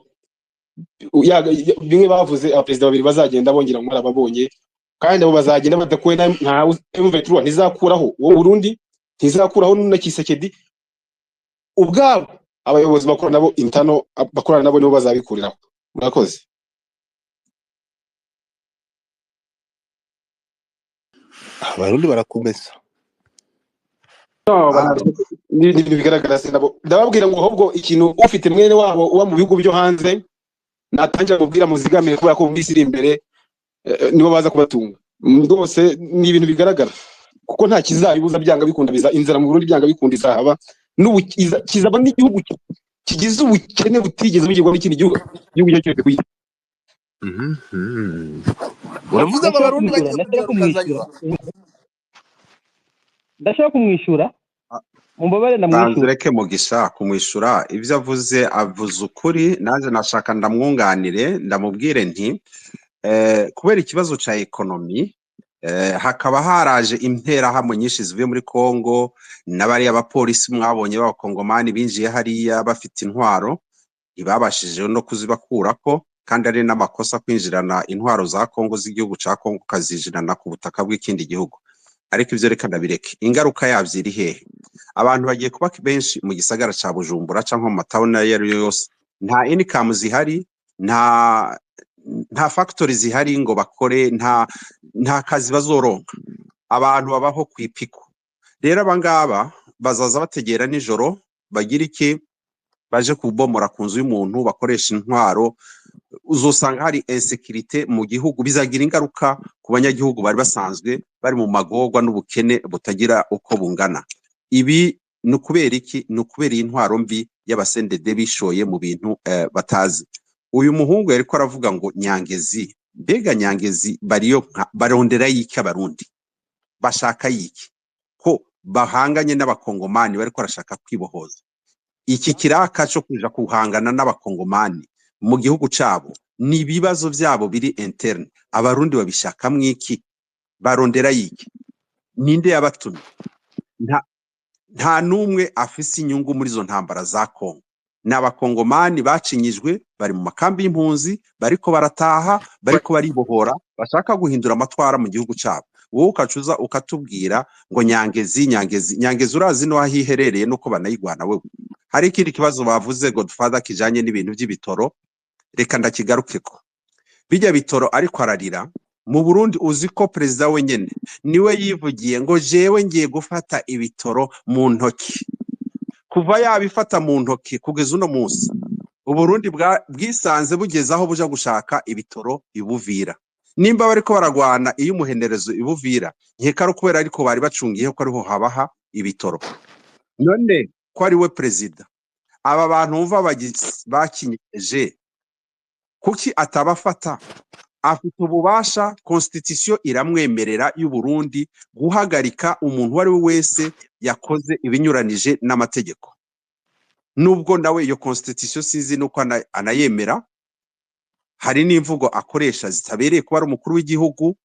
bimwe bavuze, abaperezida babiri bazagenda bongera ngo barababonye, kandi abo bazagenda badakuwe nta M23 ntizakuraho uwo Burundi, ntizakuraho na Tshisekedi ubwabo. Abayobozi bakora nabo intano, bakorana nabo, nibo bazabikuriraho. Murakoze. Abarundi barakomeza. No, ni ibintu bigaragara se nabo. Ndababwira ngo ahubwo ikintu ufite mwene wabo uba mu bihugu byo hanze natangira mubwira muzigamire, kubera ko mu minsi iri imbere nibo baza kubatunga. Rwose ni ibintu bigaragara, kuko nta kizabibuza, byanga bikunda biza inzara mu Burundi, byanga bikunda izahaba. N'ubu kizaba n'igihugu kigize ubukene butigeze bugirwa n'ikindi gihugu icyo cyose ku isi. Uravuze ngo Ndashaka abarundi kumwishyura, bagiye ndashaka kujya kumwishyura, rukazanywa. Ndashaka kumwishyura. Mumbabare Banza ndamwishyura. Ureke Mugisha kumwishyura ibyo avuze, avuze ukuri. Nanjye nashaka ndamwunganire, ndamubwire nti kubera ikibazo cya économie, hakaba haraje interahamwe nyinshi zivuye muri Kongo n'abariya bapolisi mwabonye b'abakongomani binjiye hariya bafite intwaro, ntibabashije no kuzibakurako, kandi ari n'amakosa kwinjirana intwaro za Kongo, z'igihugu cya Kongo, ukazinjirana ku butaka bw'ikindi gihugu. Ariko ibyo reka ndabireke. Ingaruka yabyo iri hehe? Abantu bagiye kuba benshi mu gisagara cya Bujumbura cyangwa mu matawuni ayo ari yo yose. Nta income zihari, nta factory zihari ngo bakore, nta kazi bazoronka. Abantu babaho ku ipiko. Rero abangaba bazaza bategera nijoro, bagira iki, baje kubomora ku nzu y'umuntu, bakoresha intwaro. Uzosanga hari insécurité mu gihugu, bizagira ingaruka ku banyagihugu bari basanzwe bari mu magorwa n'ubukene butagira uko bungana. Ibi ni ukubera iki? Ni ukubera iyi ntwaro mbi y'abasendede bishoye mu bintu batazi. Uyu muhungu yariko aravuga ngo Nyangezi, mbega Nyangezi bariyo barondera yiki? Abarundi bashaka yiki ko bahanganye n'abakongomani bariko barashaka kwibohoza? Iki kiraka cyo kuja kuhangana n'abakongomani mu gihugu cabo ni ibibazo byabo biri interne. Abarundi babishakamwo iki? Barondera yiki? Ninde yabatumye? Nta n'umwe afise inyungu muri izo ntambara za Kongo. Ni abakongomani bacinyijwe, bari mu makambi y'impunzi, bariko barataha, bariko baribohora, bashaka guhindura amatwara mu gihugu cyabo. Wowe ukacuza ukatubwira ngo Nyangezi, Nyangezi, Nyangezi, urazi no aho iherereye nuko banayigwana? Wewe hari ikindi kibazo bavuze, Godfather, kijanye n'ibintu by'ibitoro. Reka ndakigarukeko. Bijya bitoro ariko ararira mu Burundi, uzi ko perezida wenyene niwe yivugiye ngo jewe ngiye gufata ibitoro mu ntoki. Kuva yabifata mu ntoki kugeza uno munsi, Uburundi bwisanze bugeze aho buja gushaka ibitoro ibuvira. Nimba bariko baragwana iyo umuhenerezo ibuvira, nkeka ari kubera ariko bari bacungiye ko ariho habaha ibitoro. None ko ari we perezida, aba bantu bumva bakinyeje, kuki atabafata? Afite ububasha, constitution iramwemerera y'u Burundi guhagarika umuntu uwo ari we wese yakoze ibinyuranije n'amategeko, nubwo nawe iyo constitution sinzi nuko anayemera. Hari n'imvugo akoresha zitabereye kuba ari umukuru w'igihugu.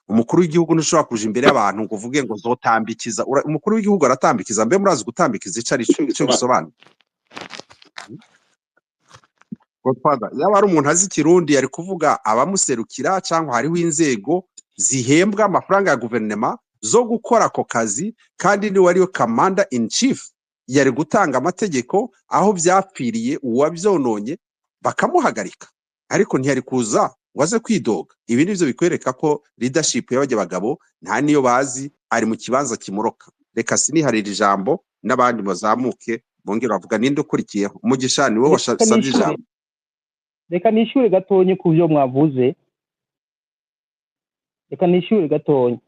Umukuru w'igihugu ntushobora kuja imbere y'abantu ngo uvuge ngo zotambikiza. Umukuru w'igihugu aratambikiza? Mbe murazi gutambikiza ico ari cyo, ico bisobanura? Godfather, yaba ari umuntu azi ikirundi yari kuvuga abamuserukira, cyangwa hariho inzego zihembwa amafaranga ya guverinoma zo gukora ako kazi, kandi niwe ariwe commander in chief, yari gutanga amategeko aho byapfiriye, uwabyononye bakamuhagarika, ariko ntiyari kuza ngo aze kwidoga. Ibi nivyo bikwereka ko leadership y'abajya bagabo nta niyo bazi, ari mu kibanza kimuroka. Reka siniharira ijambo, n'abandi bazamuke bongere bavuga. Ninde ukurikiyeho? Umugisha, ni wowe Reka wasabye nishure. ijambo. Reka nishure gatonyi ku byo mwavuze. Reka nishure gatonyi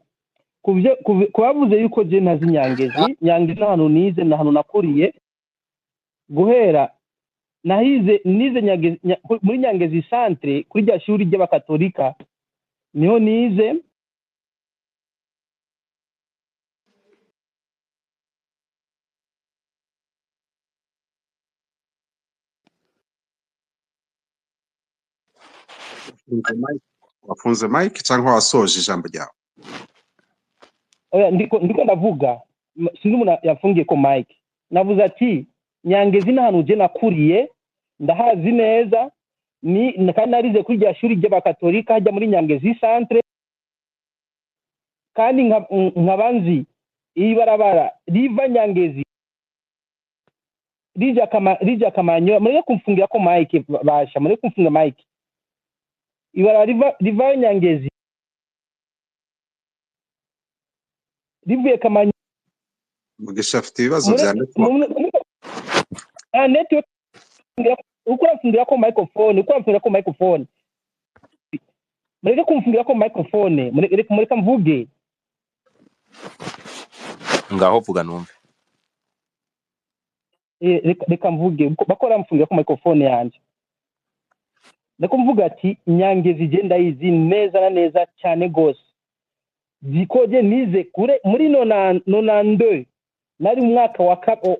ku byo ku bavuze yuko je ntazi Nyangezi. Nyangezi n'ahantu nize, n'ahantu nakuriye. Guhera nahize, nize Nyangezi, muri Nyangezi centre, kuri rya shuri ry'abakatolika niho nize. Wafunze mic? Wafunze mic cyangwa wasoje ijambo ryawe? Oya, ndiko ndavuga. Sinzi umuntu yafungiye ko mic. Navuze ati Nyangezi n'ahantu je nakuriye, ndahazi neza, ni kandi narize kuri rya shuri ry'abakatolika hajya muri Nyangezi centre, kandi nkaba nzi ibarabara riva Nyangezi rija Kamanyola. Mureke kumfungira ko mic, basha, mureke kumfunga mic. Ibarabara riva Nyangezi rivuye Kamanyola. Mugisha afite ibibazo bya network. Network, uko urafungira ko microphone, uko urafungira ko microphone. Mureke kumfungira ko microphone, mureke mvuge. Ngaho vuga numve. Reka mvuge, bakora mfungira ko microphone yanje. Ndiko mvuga ati Nyangezi je ndayizi neza na neza cyane gose, zikoje nize kure muri 92. Nari mu mwaka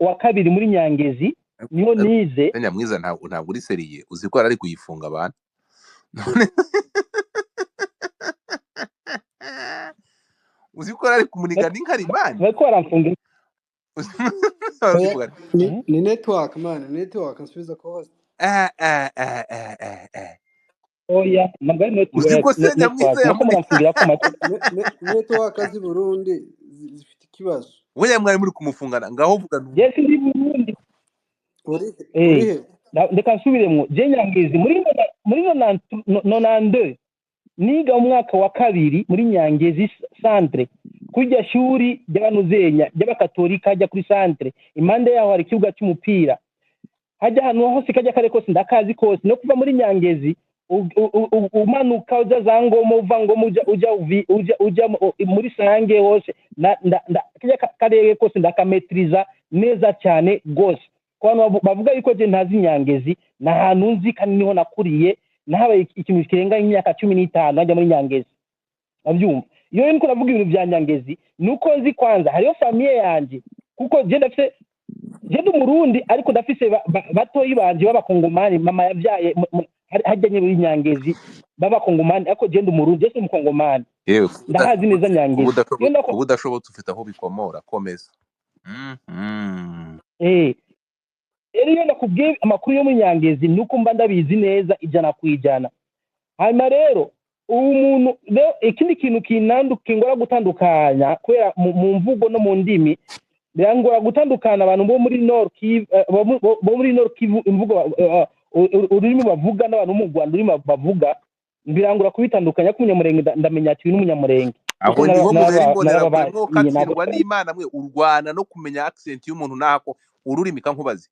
wa kabiri muri Nyangezi, niho nize. Nyamwiza, ntabwo uri seriye, uzi ko yari ari kuyifunga abantu. None uzi ko yari ari kumuniga n'inkarimani. Bariko baramfunga. Wari Oya, kuvuga ni, Mhm. ni network man, ni network nsubiza ko host. eh eh eh eh eh eh Oya, ntabwo ari uzi ko se network, Nyamwiza nako yamuniga. muramfungira ko make. Network z'i Burundi zifite ikibazo. We mwari muri kumufungana, ngaho vuga numve. Jesi ndi Burundi. Uri Eh, uri he? Reka nsubiremwo. Je Nyangezi muri 92 niga umwaka wa kabiri muri Nyangezi centre, kurya shuri ry'abanuzenya ry'abakatolika, hajya kuri centre, impande yaho hari ikibuga cy'umupira, hajya ahantu hose kajya kare kose ndakazi kose. No kuva muri Nyangezi umanuka uja za Ngoma, uva Ngoma uja uja muri Sange hose, kajya karere kose ndakametriza neza cyane gose. Ku bantu bavuga yuko je ntazi Nyangezi, ni ahantu nzi kandi niho nakuriye, nahabaye ikintu kirenga imyaka 15 hajya muri Nyangezi, abyumva. Iyo rero niko navuga ibintu bya Nyangezi, nuko nzi kwanza hariyo famiye yanje, kuko je ndafise, je ndi Umurundi ariko ndafise batoyi banje b'abakongomani, mama yabyaye hajya nyine muri Nyangezi b'abakongomani, ariko je ndi Umurundi, je si umukongomani, Yewe, ndahazi neza Nyangezi. Iyo ndako kuba udashobotse ufite aho bikomora, komeza. Rero iyo nakubwiye amakuru yo muri Nyangezi, nuko mba ndabizi neza 100%. Hanyuma rero ubu muntu rero ikindi kintu kingora gutandukanya, kubera mu mvugo no mu ndimi birangora gutandukana abantu bo muri Nord Kivu, bo muri Nord Kivu imvugo ururimi bavuga n'abantu bo mu Rwanda ururimi bavuga birangora kubitandukanya. Ko umunyamurenge ndamenya ati uyu ni umunyamurenge, kuko Aho niho muhera imbonerakure, narababaye mwokatsindwa n'Imana mwe, urwana no kumenya accent y'umuntu nako ururimi kankubaze.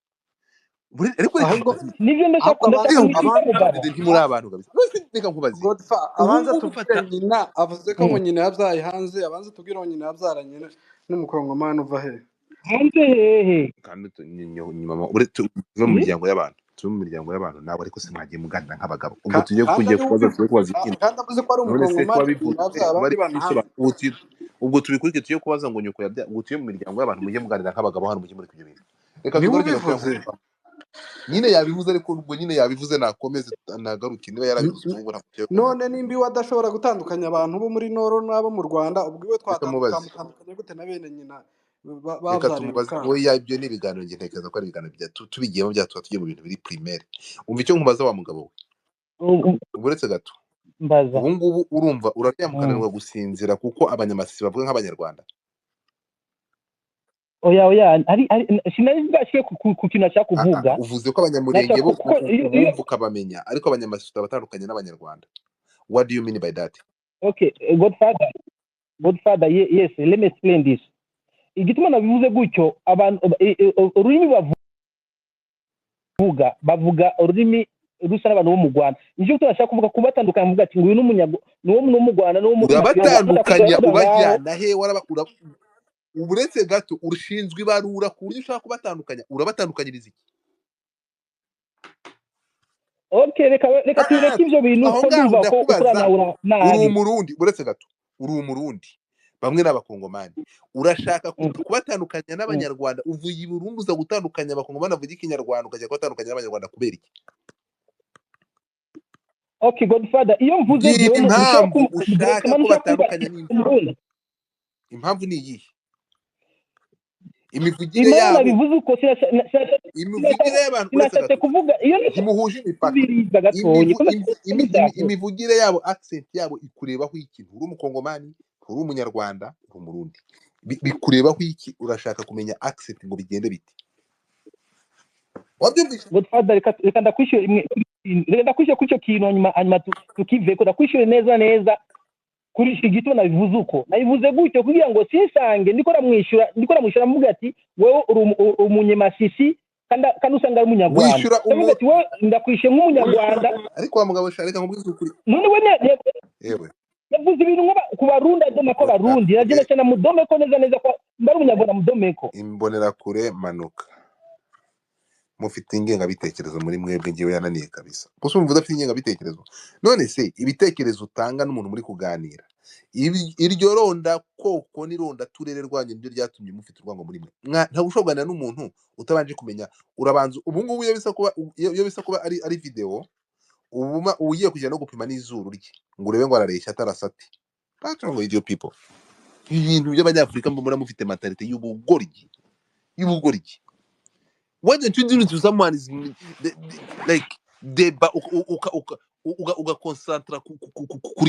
Ariko reka Ahubwo nkubaze. Nivyo ndashaka ahubwo ndashaka abanza kumwigisha abanza mugabo. Ntimuri abantu kabisa. Wese reka nkubaze. Godfa Ubu abanza ngubu tubwire ufata nyina, avuze ko ngo Mm. nyina yabyaye hanze, abanza tubwire ngo nyina yabyaranye n'umukongomani uva he? Hanze hehe? Kandi nyuma tuve mu Mm? miryango y'abantu, tuve mu miryango y'abantu nawe, ariko se mwagiye muganira nk'abagabo. Ubwo tujye Kandi kujya ari kubaza, ubivuze tujye kubaza ikindi. kandi avuze ko ari None se umukongomani, kuba nyina bivuze yabyaye kuba abandi ari bana hanze. kwisobanura, ubwo tubikurikire tujye kubaza ngo nyoko yabya, ubwo tujye mu miryango y'abantu mujye muganira nk'abagabo hano, mujye muri ibyo bintu. Reka Niwe tugaruke gatoya ubivuze. nkuko nyine yabivuze, ariko ubwo nyine yabivuze nakomeze nagaruke niba yarabivuze ubwo ntabwo tugiye kumenya. None nimba iwe adashobora gutandukanya abantu bo muri Noro n'abo mu Rwanda, ubwo iwe Reka mubaze, twamutandukanya gute na bene nyina reka babyariye tumubaze. Bukanga? Oya, ibyo ni ibiganiro, njye ntekereza ko ari ibiganiro bya tubigiyemo byatuba tugiye mu bintu biri primaire. Umva icyo nkubaza wa mugabo we, uretse gato. Mbaza. Ubu ngubu urumva uraryama Mm. ukananirwa gusinzira kuko abanyamasisi bavuga nk'abanyarwanda. Oya oya, hari sinari bwashike ku kintu nashaka kuvuga. Uvuze ko abanyamurenge Nashaka bo kuko iyo ubumva ukabamenya, ariko abanyamasisi utabatandukanye n'abanyarwanda. What do you mean by that? Okay, Godfather, yes, let me explain this. Igituma nabivuze gutyo, abantu ururimi bavuga ururimi rusa n'abantu bo mu Rwanda. Nicyo gituma nashaka kuvuga kubatandukanya, mvuga ati ngo uyu ni ni uwo mu Rwanda, ni uwo mu Urabatandukanya ngaho. ubajyana he? Uretse gato, ushinzwe ibarura ku buryo ushaka kubatandukanya, urabatandukanyiriza iki? Okay, reka tureke ibyo bintu, Aho ko ngaho ndumva ko ndakubaza, ukoranahura uri nabi. Umurundi, uretse gato, uri Umurundi, bamwe ni abakongomani, urashaka kubatandukanya n'abanyarwanda. Uvuye i Burundi uza gutandukanya abakongomani bavuga ikinyarwanda, ukajya kubatandukanya n'abanyarwanda kubera iki? Okay, Godfather, iyo mvuze Mbwira jewe nshobora impamvu ushaka directement ko nshobora kuvuga batandukanya n'imfura. Umurundi. Impamvu ni iyihe? Imivugire Impamvu yabo, nabivuze uko imivugire y'abantu, uretse sinashatse gato, kuvuga iyo ntimuhuje imipaka. nabiriza gatoya ko Imivugire yabo, accent yabo ikurebaho iki? Nturi umukongomani, nturi umunyarwanda, uri umurundi. Bikurebaho iki? Urashaka kumenya accent ngo bigende bite? Wabyumvise? Godfather, reka ndakwishyure imwe, reka ndakwishyure kuri icyo kintu, hanyuma tukiveko. Ndakwishyure neza neza kuri igituma nabivuze uko nabivuze gutyo, kugira ngo sinsange ndiko namwishyura mvuga ati wewe uri umunyemasisi kandi usanga ari umunyarwanda. Wishyura Ndavuga ati wewe ndakwishyuye nk'umunyarwanda. Ariko wa mugabo sha, reka nkubwize ukuri. None we Yewe. yavuze ibintu nko ku Barundi, adoma ko Abarundi, nagenda cyane mudomeko neza neza ko mbari umunyarwanda mudomeko. Imbonerakure manuka. Mufite ingengabitekerezo muri mwebwe, ngewe yananiye kabisa. Gusa umva udafite ingengabitekerezo. None se ibitekerezo utanga n'umuntu muri kuganira, iryo ronda koko n'ironda turere rwanyu niryo ryatumye mufite urwango muri mwe? Ntabwo ushobora kuganira n'umuntu utabanje kumenya. Urabanza ubu ngubu iyo bisa kuba, iyo bisa kuba ari video, ubu ugiye kujya no gupima n'izuru rye ngo urebe ngo arareshya atarasate. That's wrong with you people. Ibintu by'abanyafurika mbona mufite mentality y'ubugoryi, y'ubugoryi. Why don't you do it to someone is like deba ugakonsantra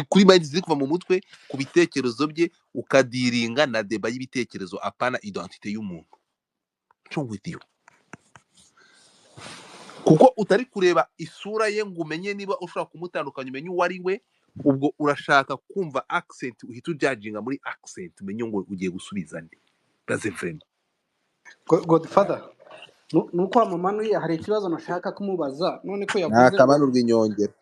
kuri mind ziri kuva mu mutwe, ku bitekerezo bye, ukadiringa na deba y'ibitekerezo, apana identité y'umuntu. What's wrong with you? Kuko utari kureba isura ye ngo umenye niba ushobora kumutandukanya, umenye uwo ari we. Ubwo urashaka kumva accent, uhita ujajinga muri accent, umenye ngo ugiye gusubiza nde. That's vraiment. Godfather, nuko wamumanuye hari ikibazo nashaka kumubaza none ko yavuze ngo Ntakamanurwa inyongera.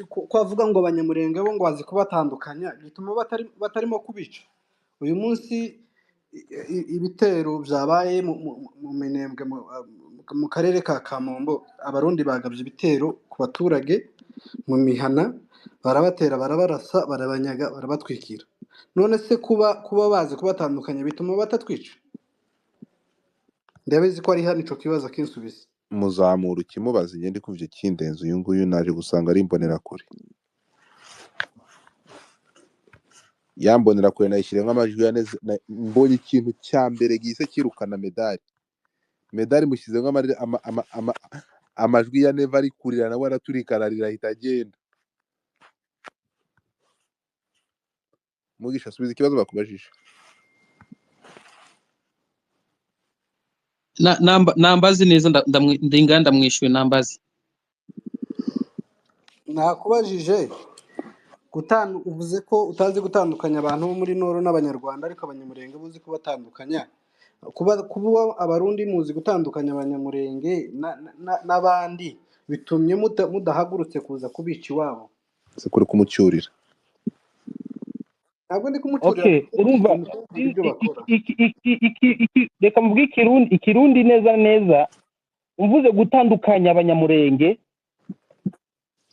Ko avuga ngo abanyamurenge bo ngo bazi kubatandukanya, bituma batarimo kubica uyu munsi. Ibitero byabaye mu Minembwe, mu karere ka Kamombo, abarundi bagabye ibitero ku baturage mu mihana, barabatera, barabarasa, barabanyaga, barabatwikira. None se kuba bazi kubatandukanya bituma batatwica? Ndabizi ko ari hano ico kibazo akinsubiza. Muzamura ukimubaza, ngende kumva icyo kindenze. Uyu nguyu naje gusanga ari imbonerakure. Ya mbonerakure nayishyiremo amajwi ya neza. Mbonye ikintu cya mbere gihise kirukana medali. Medali mushyizemo amajwi ya Neva ari kurira, nawe araturika ararira, ahita agenda. Mugisha, subiza ikibazo bakubajije. Nambazi neza, ndinga ndamwishuye nambazi. Nakubajije uvuze ko utazi gutandukanya abantu bo muri Noro n'abanyarwanda, ariko abanyamurenge buzi kubatandukanya. Kuba abarundi muzi gutandukanya abanyamurenge n'abandi bitumye mudahagurutse kuza kubica iwabo. Se kuri kumucyurira? Ntabwo ndi kumucyurira, Okay, urumva ndi ibyo bakora. Iki reka mvuge ikirundi neza neza. Umvuze gutandukanya abanyamurenge,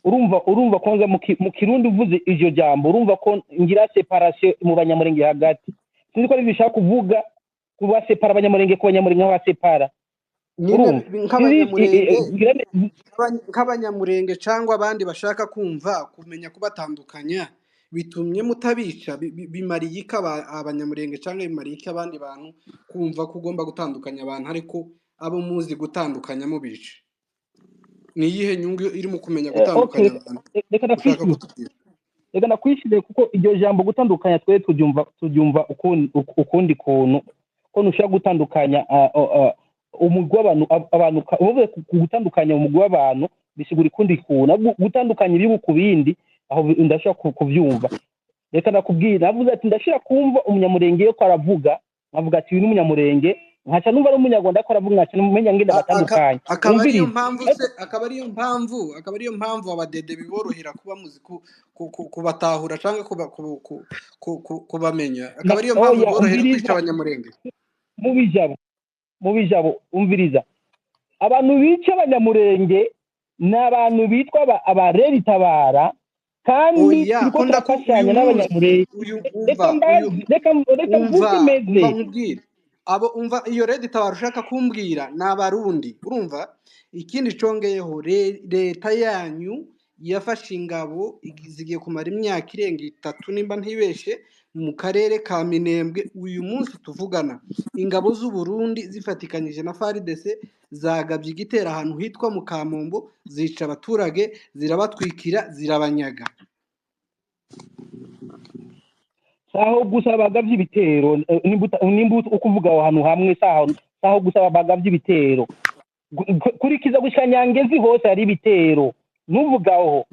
urumva ko nza mu kirundi uvuze iryo jambo, urumva ko ngira separation mu banyamurenge hagati. Sinzi ko ari bishaka kuvuga kuba separa abanyamurenge ku banyamurenge aho basepara. Nyine Urumva? Nk'abanyamurenge cyangwa abandi bashaka kumva kumenya kubatandukanya bitumye mutabica, bimariye iki abanyamurenge cyangwa bimariye iki abandi bantu kumva ko ugomba gutandukanya abantu, ariko abo muzi gutandukanya mubica? Ni iyihe nyungu irimo kumenya gutandukanya abantu Reka ushaka ndakwishyure. kutubwira? Reka ndakwishyure, kuko iryo jambo gutandukanya twe turyumva ukundi kuntu, ko ntushobora gutandukanya umugwi w'abantu, abantu uvuze gutandukanya umugwi w'abantu bisigura ukundi kuntu. Ahubwo gutandukanya ibihugu ku bindi aho ndashobora kubyumva. Reka ndakubwira, navuze ati ndashira kumva umunyamurenge yo ko aravuga, nkavuga ati uyu ni umunyamurenge, nkaca numva ari umunyarwanda ko aravuga, nkaca numenya ngenda batandukanye. Akaba ariyo Umvirize. mpamvu se, akaba ariyo mpamvu abadede biborohera kuba muzi kubatahura cyangwa kubamenya, akaba ariyo mpamvu Oya, biborohera kwica umviriza. abanyamurenge. Mu bijabo, umviriza. Abantu bica abanyamurenge ni abantu bitwa abareritabara, kandi Oya, turiko ko ndaku turafashanya uyu munsi n'abanyamurenge. uyu Reka umva mbazi, uyu reka mvuge umva meze. umva nkubwire abo umva iyo Red Tabara ushaka kumbwira ni abarundi. Urumva ikindi congeyeho, leta yanyu yafashe ingabo zigiye kumara imyaka irenga 3 nimba ntibeshe mu karere ka Minembwe. Uyu munsi tuvugana ingabo z'u Burundi zifatikanyije na FARDC zagabye igitero ahantu hitwa mu Kamombo, zica abaturage, zirabatwikira, zirabanyaga. Saho gusa bagavye ibitero, nimba ukuvuga aho hantu hamwe, saho gusa bagavye ibitero. Kurikiza gushika Nyangezi hose hari ibitero. Nuvuga aho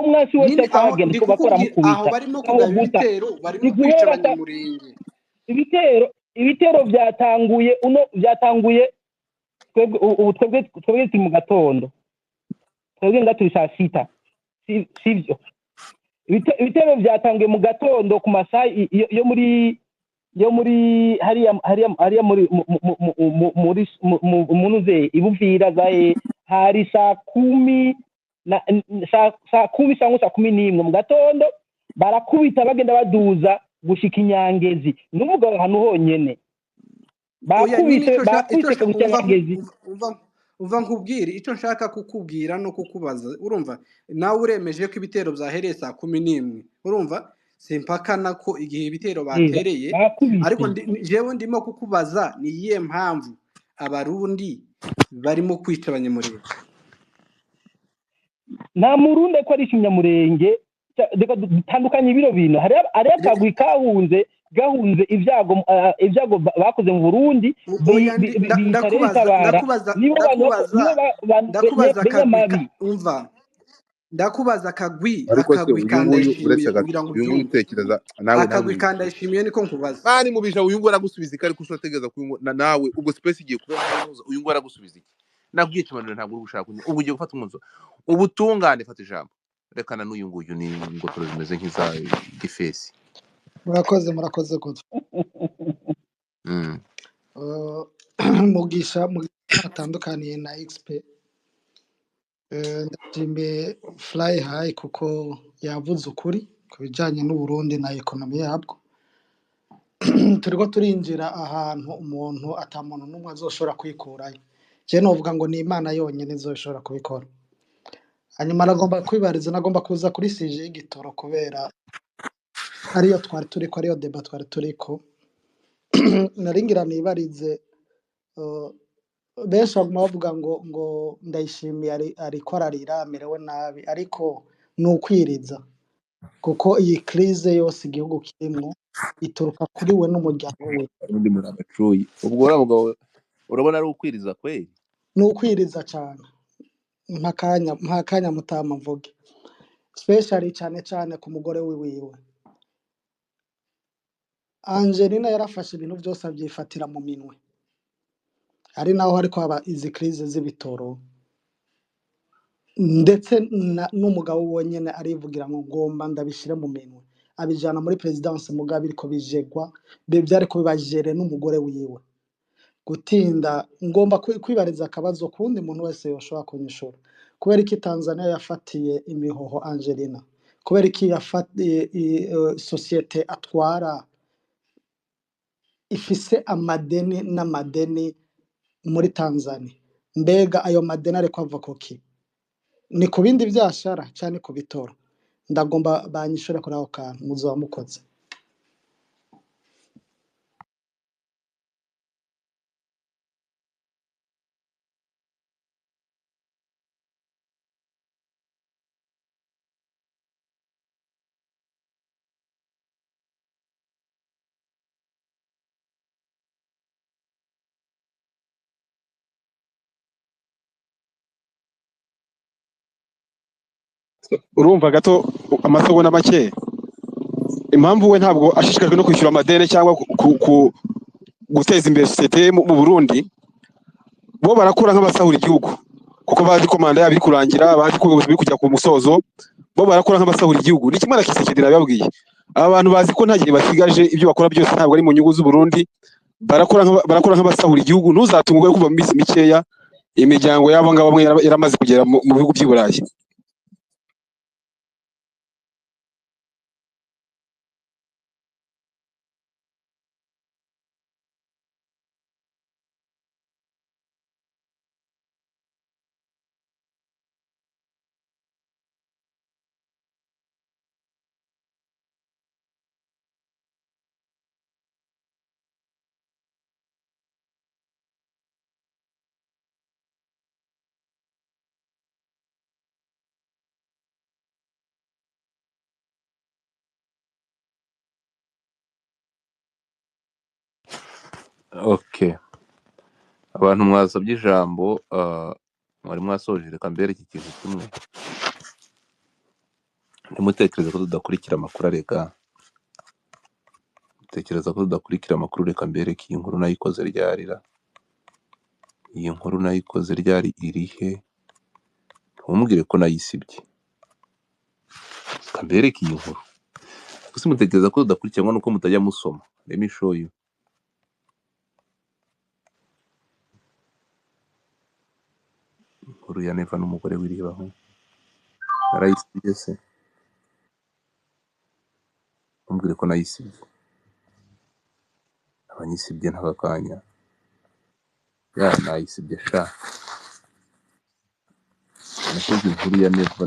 umwasi wese Nyine aho akahagenda ndi ko bakora kukubwira, aho mukubita. barimo Aho kugaba gusa ibitero, barimo ni kwica guhera abanyamurenge. Ibitero byatanguye uno, byatanguye twebwe ubu twebwe turi mu gatondo, twebwe nga turi saa 6, sivyo? Ibitero byatanguye mu gatondo ku masaha yo muri yo muri hariya hariya hariya muri muri munuze ibuvira zaye hari saa kumi na saa 10 cyangwa saa 11 mu gatondo, barakubita bagenda baduza gushika Inyangezi, n'uvuga aho hantu honyene Oya nyine bakubise icyo bakubise gushika umva Inyangezi. Umva nkubwire icyo nshaka kukubwira no kukubaza. Urumva nawe uremeje ko ibitero byahereye saa 11, urumva simpakana ko igihe ibitero batereye, ariko Bakubise jewe ndimo kukubaza ni iyihe mpamvu abarundi barimo kwica abanyamurenge? Nta murundi ko ari ikinyamurenge. Reka dutandukanye bino bintu. Hari akagwi kahunze gahunze ibyago, ibyago bakoze mu Burundi, Oya bica rero ndakubaza itabara ndakubaza nibo bantu ndakubaza nibo bantu ndakubaza akagwi benyamabi. Umva ndakubaza akagwi Ariko se akagwi uyu ka nguyu Ndayishimiye uretse gato, kugira ngo uyu nguyu ubyumve. utekereza nawe nawe Akagwi uyu ka Ndayishimiye niko nkubaza. Mani mubisha uyu nguyu aragusubiza iki? Ariko urategereza ko uyu nawe ubwo space igiye kuba ntuza, uyu nguyu aragusubiza iki? Nakubwiye ikimaniro ntabwo uri gushaka ubu ugiye gufata umwanzuro ubutungane, fata ijambo rekana n'uyu nguyu ni ingofero zimeze nk'iza gifesi. Murakoze, murakoze gutyo. Mugisha atandukaniye na XP. Ndashimiye Fly High kuko yavuze ukuri ku bijyanye n'Uburundi na ekonomi yabwo. Turiko turinjira ahantu umuntu ata muntu n'umwe azoshobora kwikurayo. Je novuga ngo ni Imana yonyine izoshobora kubikora. Hanyuma nagomba kwibariza, nagomba kuza kuri sije y'igitoro kubera ariyo twari turiko, ariyo deba twari turiko. Naringira nibarize, benshi baguma bavuga ngo Ndayishimiye ariko ararira amerewe nabi, ariko ni ukwiriza kuko iyi crise yose igihugu kirimwo ituruka kuri we n'umuryango we. Undi muri abacuyi ubwo uriya mugabo urabona ari ukwiriza kweli? Ni ukwiriza cyane. Mpakanya mutama mvuge especially cyane cyane ku mugore wiwe Angelina. Yarafashe ibintu byose abyifatira mu minwe, ari naho ariko haba izi crise z'ibitoro, ndetse n'umugabo wonyene arivugira ngo ngomba ndabishire mu minwe, abijana muri presidence, mugabo biriko bijegwa byariko bibajere n'umugore wiwe. Gutinda ngomba kwibariza akabazo kuwundi muntu wese yoshobora kunyishura: kubera iki Tanzania yafatiye imihoho Angelina? Kubera iki yafatiye sosiyete atwara ifise amadeni n'amadeni muri Tanzania? Mbega ayo madeni ariko ava kuki? Ni ku bindi byashara cyane ku bitoro? Ndagomba banyishure kuri ako kantu, muzoba mukoze. Urumva gato amasegonda make, impamvu we ntabwo ashishikajwe no kwishyura amadeni cyangwa guteza imbere sosiyete mu Burundi, bo barakora nk'abasahura igihugu kuko bazi ko manda yabo iri kurangira, bazi ko ubuyobozi buri kujya ku musozo. Bo barakora nk'abasahura igihugu. Ni kimwe na Kisekedi nabibabwiye, aba bantu bazi ko nta gihe basigaje, ibyo bakora byose ntabwo ari mu nyungu z'u Burundi. Barakora nk'abasahura igihugu. Ntuzatungurwe kuva mu minsi mikeya imiryango y'abo ngabo bamwe yaramaze kugera mu bihugu by'i Burayi. Okay, abantu mwasabye ijambo, mwari mwasoje, reka mbereke ikintu kimwe. Ntimutekereze ko tudakurikira amakuru, arega mutekereza ko tudakurikira amakuru. Reka mbereke iyi nkuru nayikoze ryarira, iyi nkuru nayikoze ryari, irihe? Ntumubwire ko nayisibye. Reka mbereke iyi nkuru. Gusa mutekereza ko tudakurikiranwa nuko mutajya musoma. Let me show you. Inkuru ya Neva n'umugore w'iribaho. Narayisibye se? Ntumbwire ko nayisibye. Abanyisibye ntaka kanya. Ya nayisibye sha. Nakoze inkuru ya Neva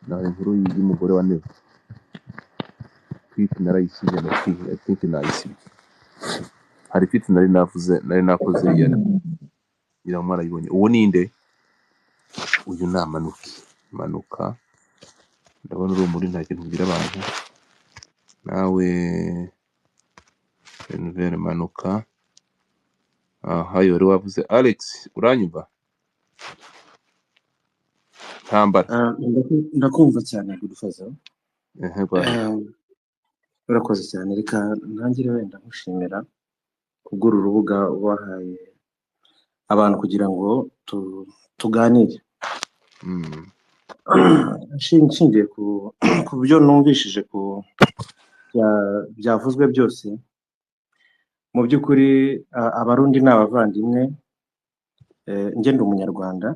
na inkuru y'umugore wa Neva. Tweet narayisibye na I think nayisibye. Hari tweet nari navuze nari nakoze ya ngira ngo mwarayibonye. Uwo ninde? Uyu ni amanuki. Manuka. Ndabona urumuri nta kintu ubwira abantu. Nawe Renver manuka. Aha wari wavuze Alex uranyumva? Ntambara. Ndakumva cyane Godfather. Ehe bwana. Urakoze cyane, reka ntangire wenda nkushimira kubw'uru rubuga wahaye abantu kugira ngo tuganire. Nshingiye ku byo numvishije ku byavuzwe byose, mu by'ukuri Abarundi ni abavandimwe, njye ndi Umunyarwanda.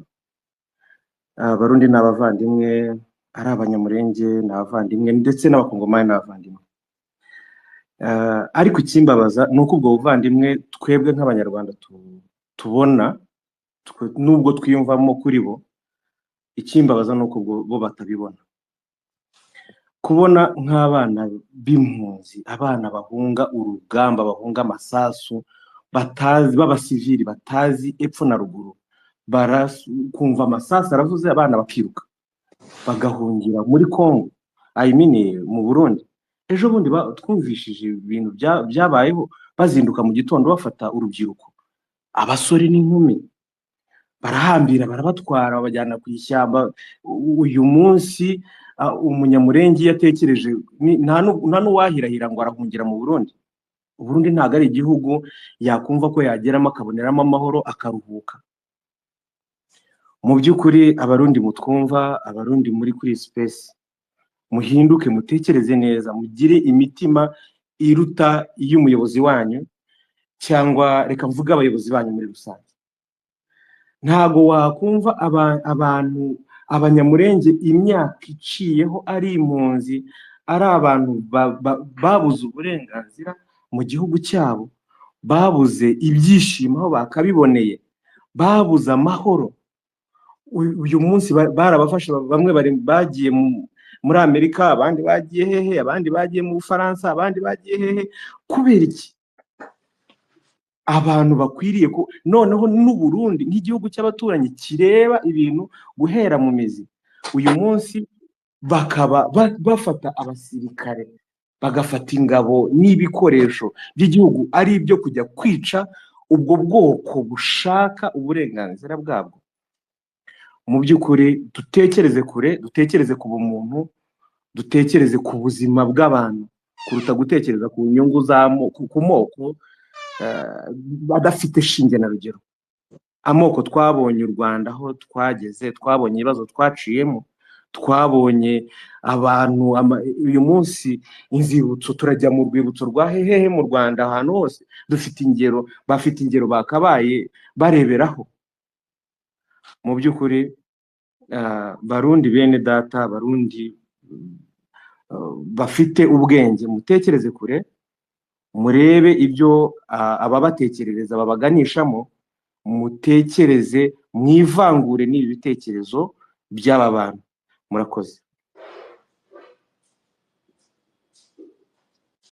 Abarundi ni abavandimwe, ari Abanyamurenge ni abavandimwe, ndetse n'Abakongomani ni abavandimwe. Ariko ikimbabaza ni uko ubwo buvandimwe twebwe nk'Abanyarwanda tubona, nubwo twiyumvamo kuri bo, ikimbabaza ni uko bo batabibona. Kubona nk'abana b'impunzi, abana bahunga urugamba, bahunga amasasu, batazi, b'abasivili batazi epfo na ruguru, kumva amasasu aravuze abana bakiruka bagahungira muri Congo, I mean mu Burundi. Ejo bundi twumvishije ibintu byabayeho, bazinduka mu gitondo bafata urubyiruko, abasore n'inkumi, barahambira barabatwara babajyana ku ishyamba. Uyu munsi Umunyamurenge yatekereje nta n'uwahirahira ngo arahungira mu Burundi. Uburundi ntabwo ari igihugu yakumva ko yageramo akaboneramo amahoro akaruhuka. Mu by'ukuri Abarundi mutwumva, Abarundi muri kuri space, muhinduke, mutekereze neza, mugire imitima iruta iy'umuyobozi wanyu, cyangwa reka mvuge abayobozi banyu muri rusange. Ntago wakumva abantu Abanyamurenge imyaka iciyeho ari impunzi, ari abantu babuze uburenganzira mu gihugu cyabo, babuze ibyishimo aho bakabiboneye, babuze amahoro. Uyu munsi barabafashe, bamwe bagiye muri Amerika, abandi bagiye hehe, abandi bagiye mu Bufaransa, abandi bagiye hehe. Kubera iki? Abantu bakwiriye ko noneho n'u Burundi nk'igihugu cy'abaturanyi kireba ibintu guhera mu mizi, uyu munsi bakaba bafata abasirikare, bagafata ingabo n'ibikoresho by'igihugu ari ibyo kujya kwica ubwo bwoko bushaka uburenganzira bwabwo. Mu by'ukuri dutekereze kure, dutekereze ku bumuntu, dutekereze ku buzima bw'abantu kuruta gutekereza ku nyungu ku moko adafite shinge na rugero. Amoko twabonye u Rwanda aho twageze, twabonye ibibazo twaciyemo, twabonye abantu uyu munsi inzibutso, turajya mu rwibutso rwa hehe mu Rwanda, ahantu hose dufite ingero, bafite ingero bakabaye bareberaho. Mu by'ukuri Barundi bene data, Barundi bafite ubwenge, mutekereze kure, murebe ibyo ababatekerereza babaganishamo, mutekereze, mwivangure n'ibi bitekerezo by'aba bantu. Murakoze.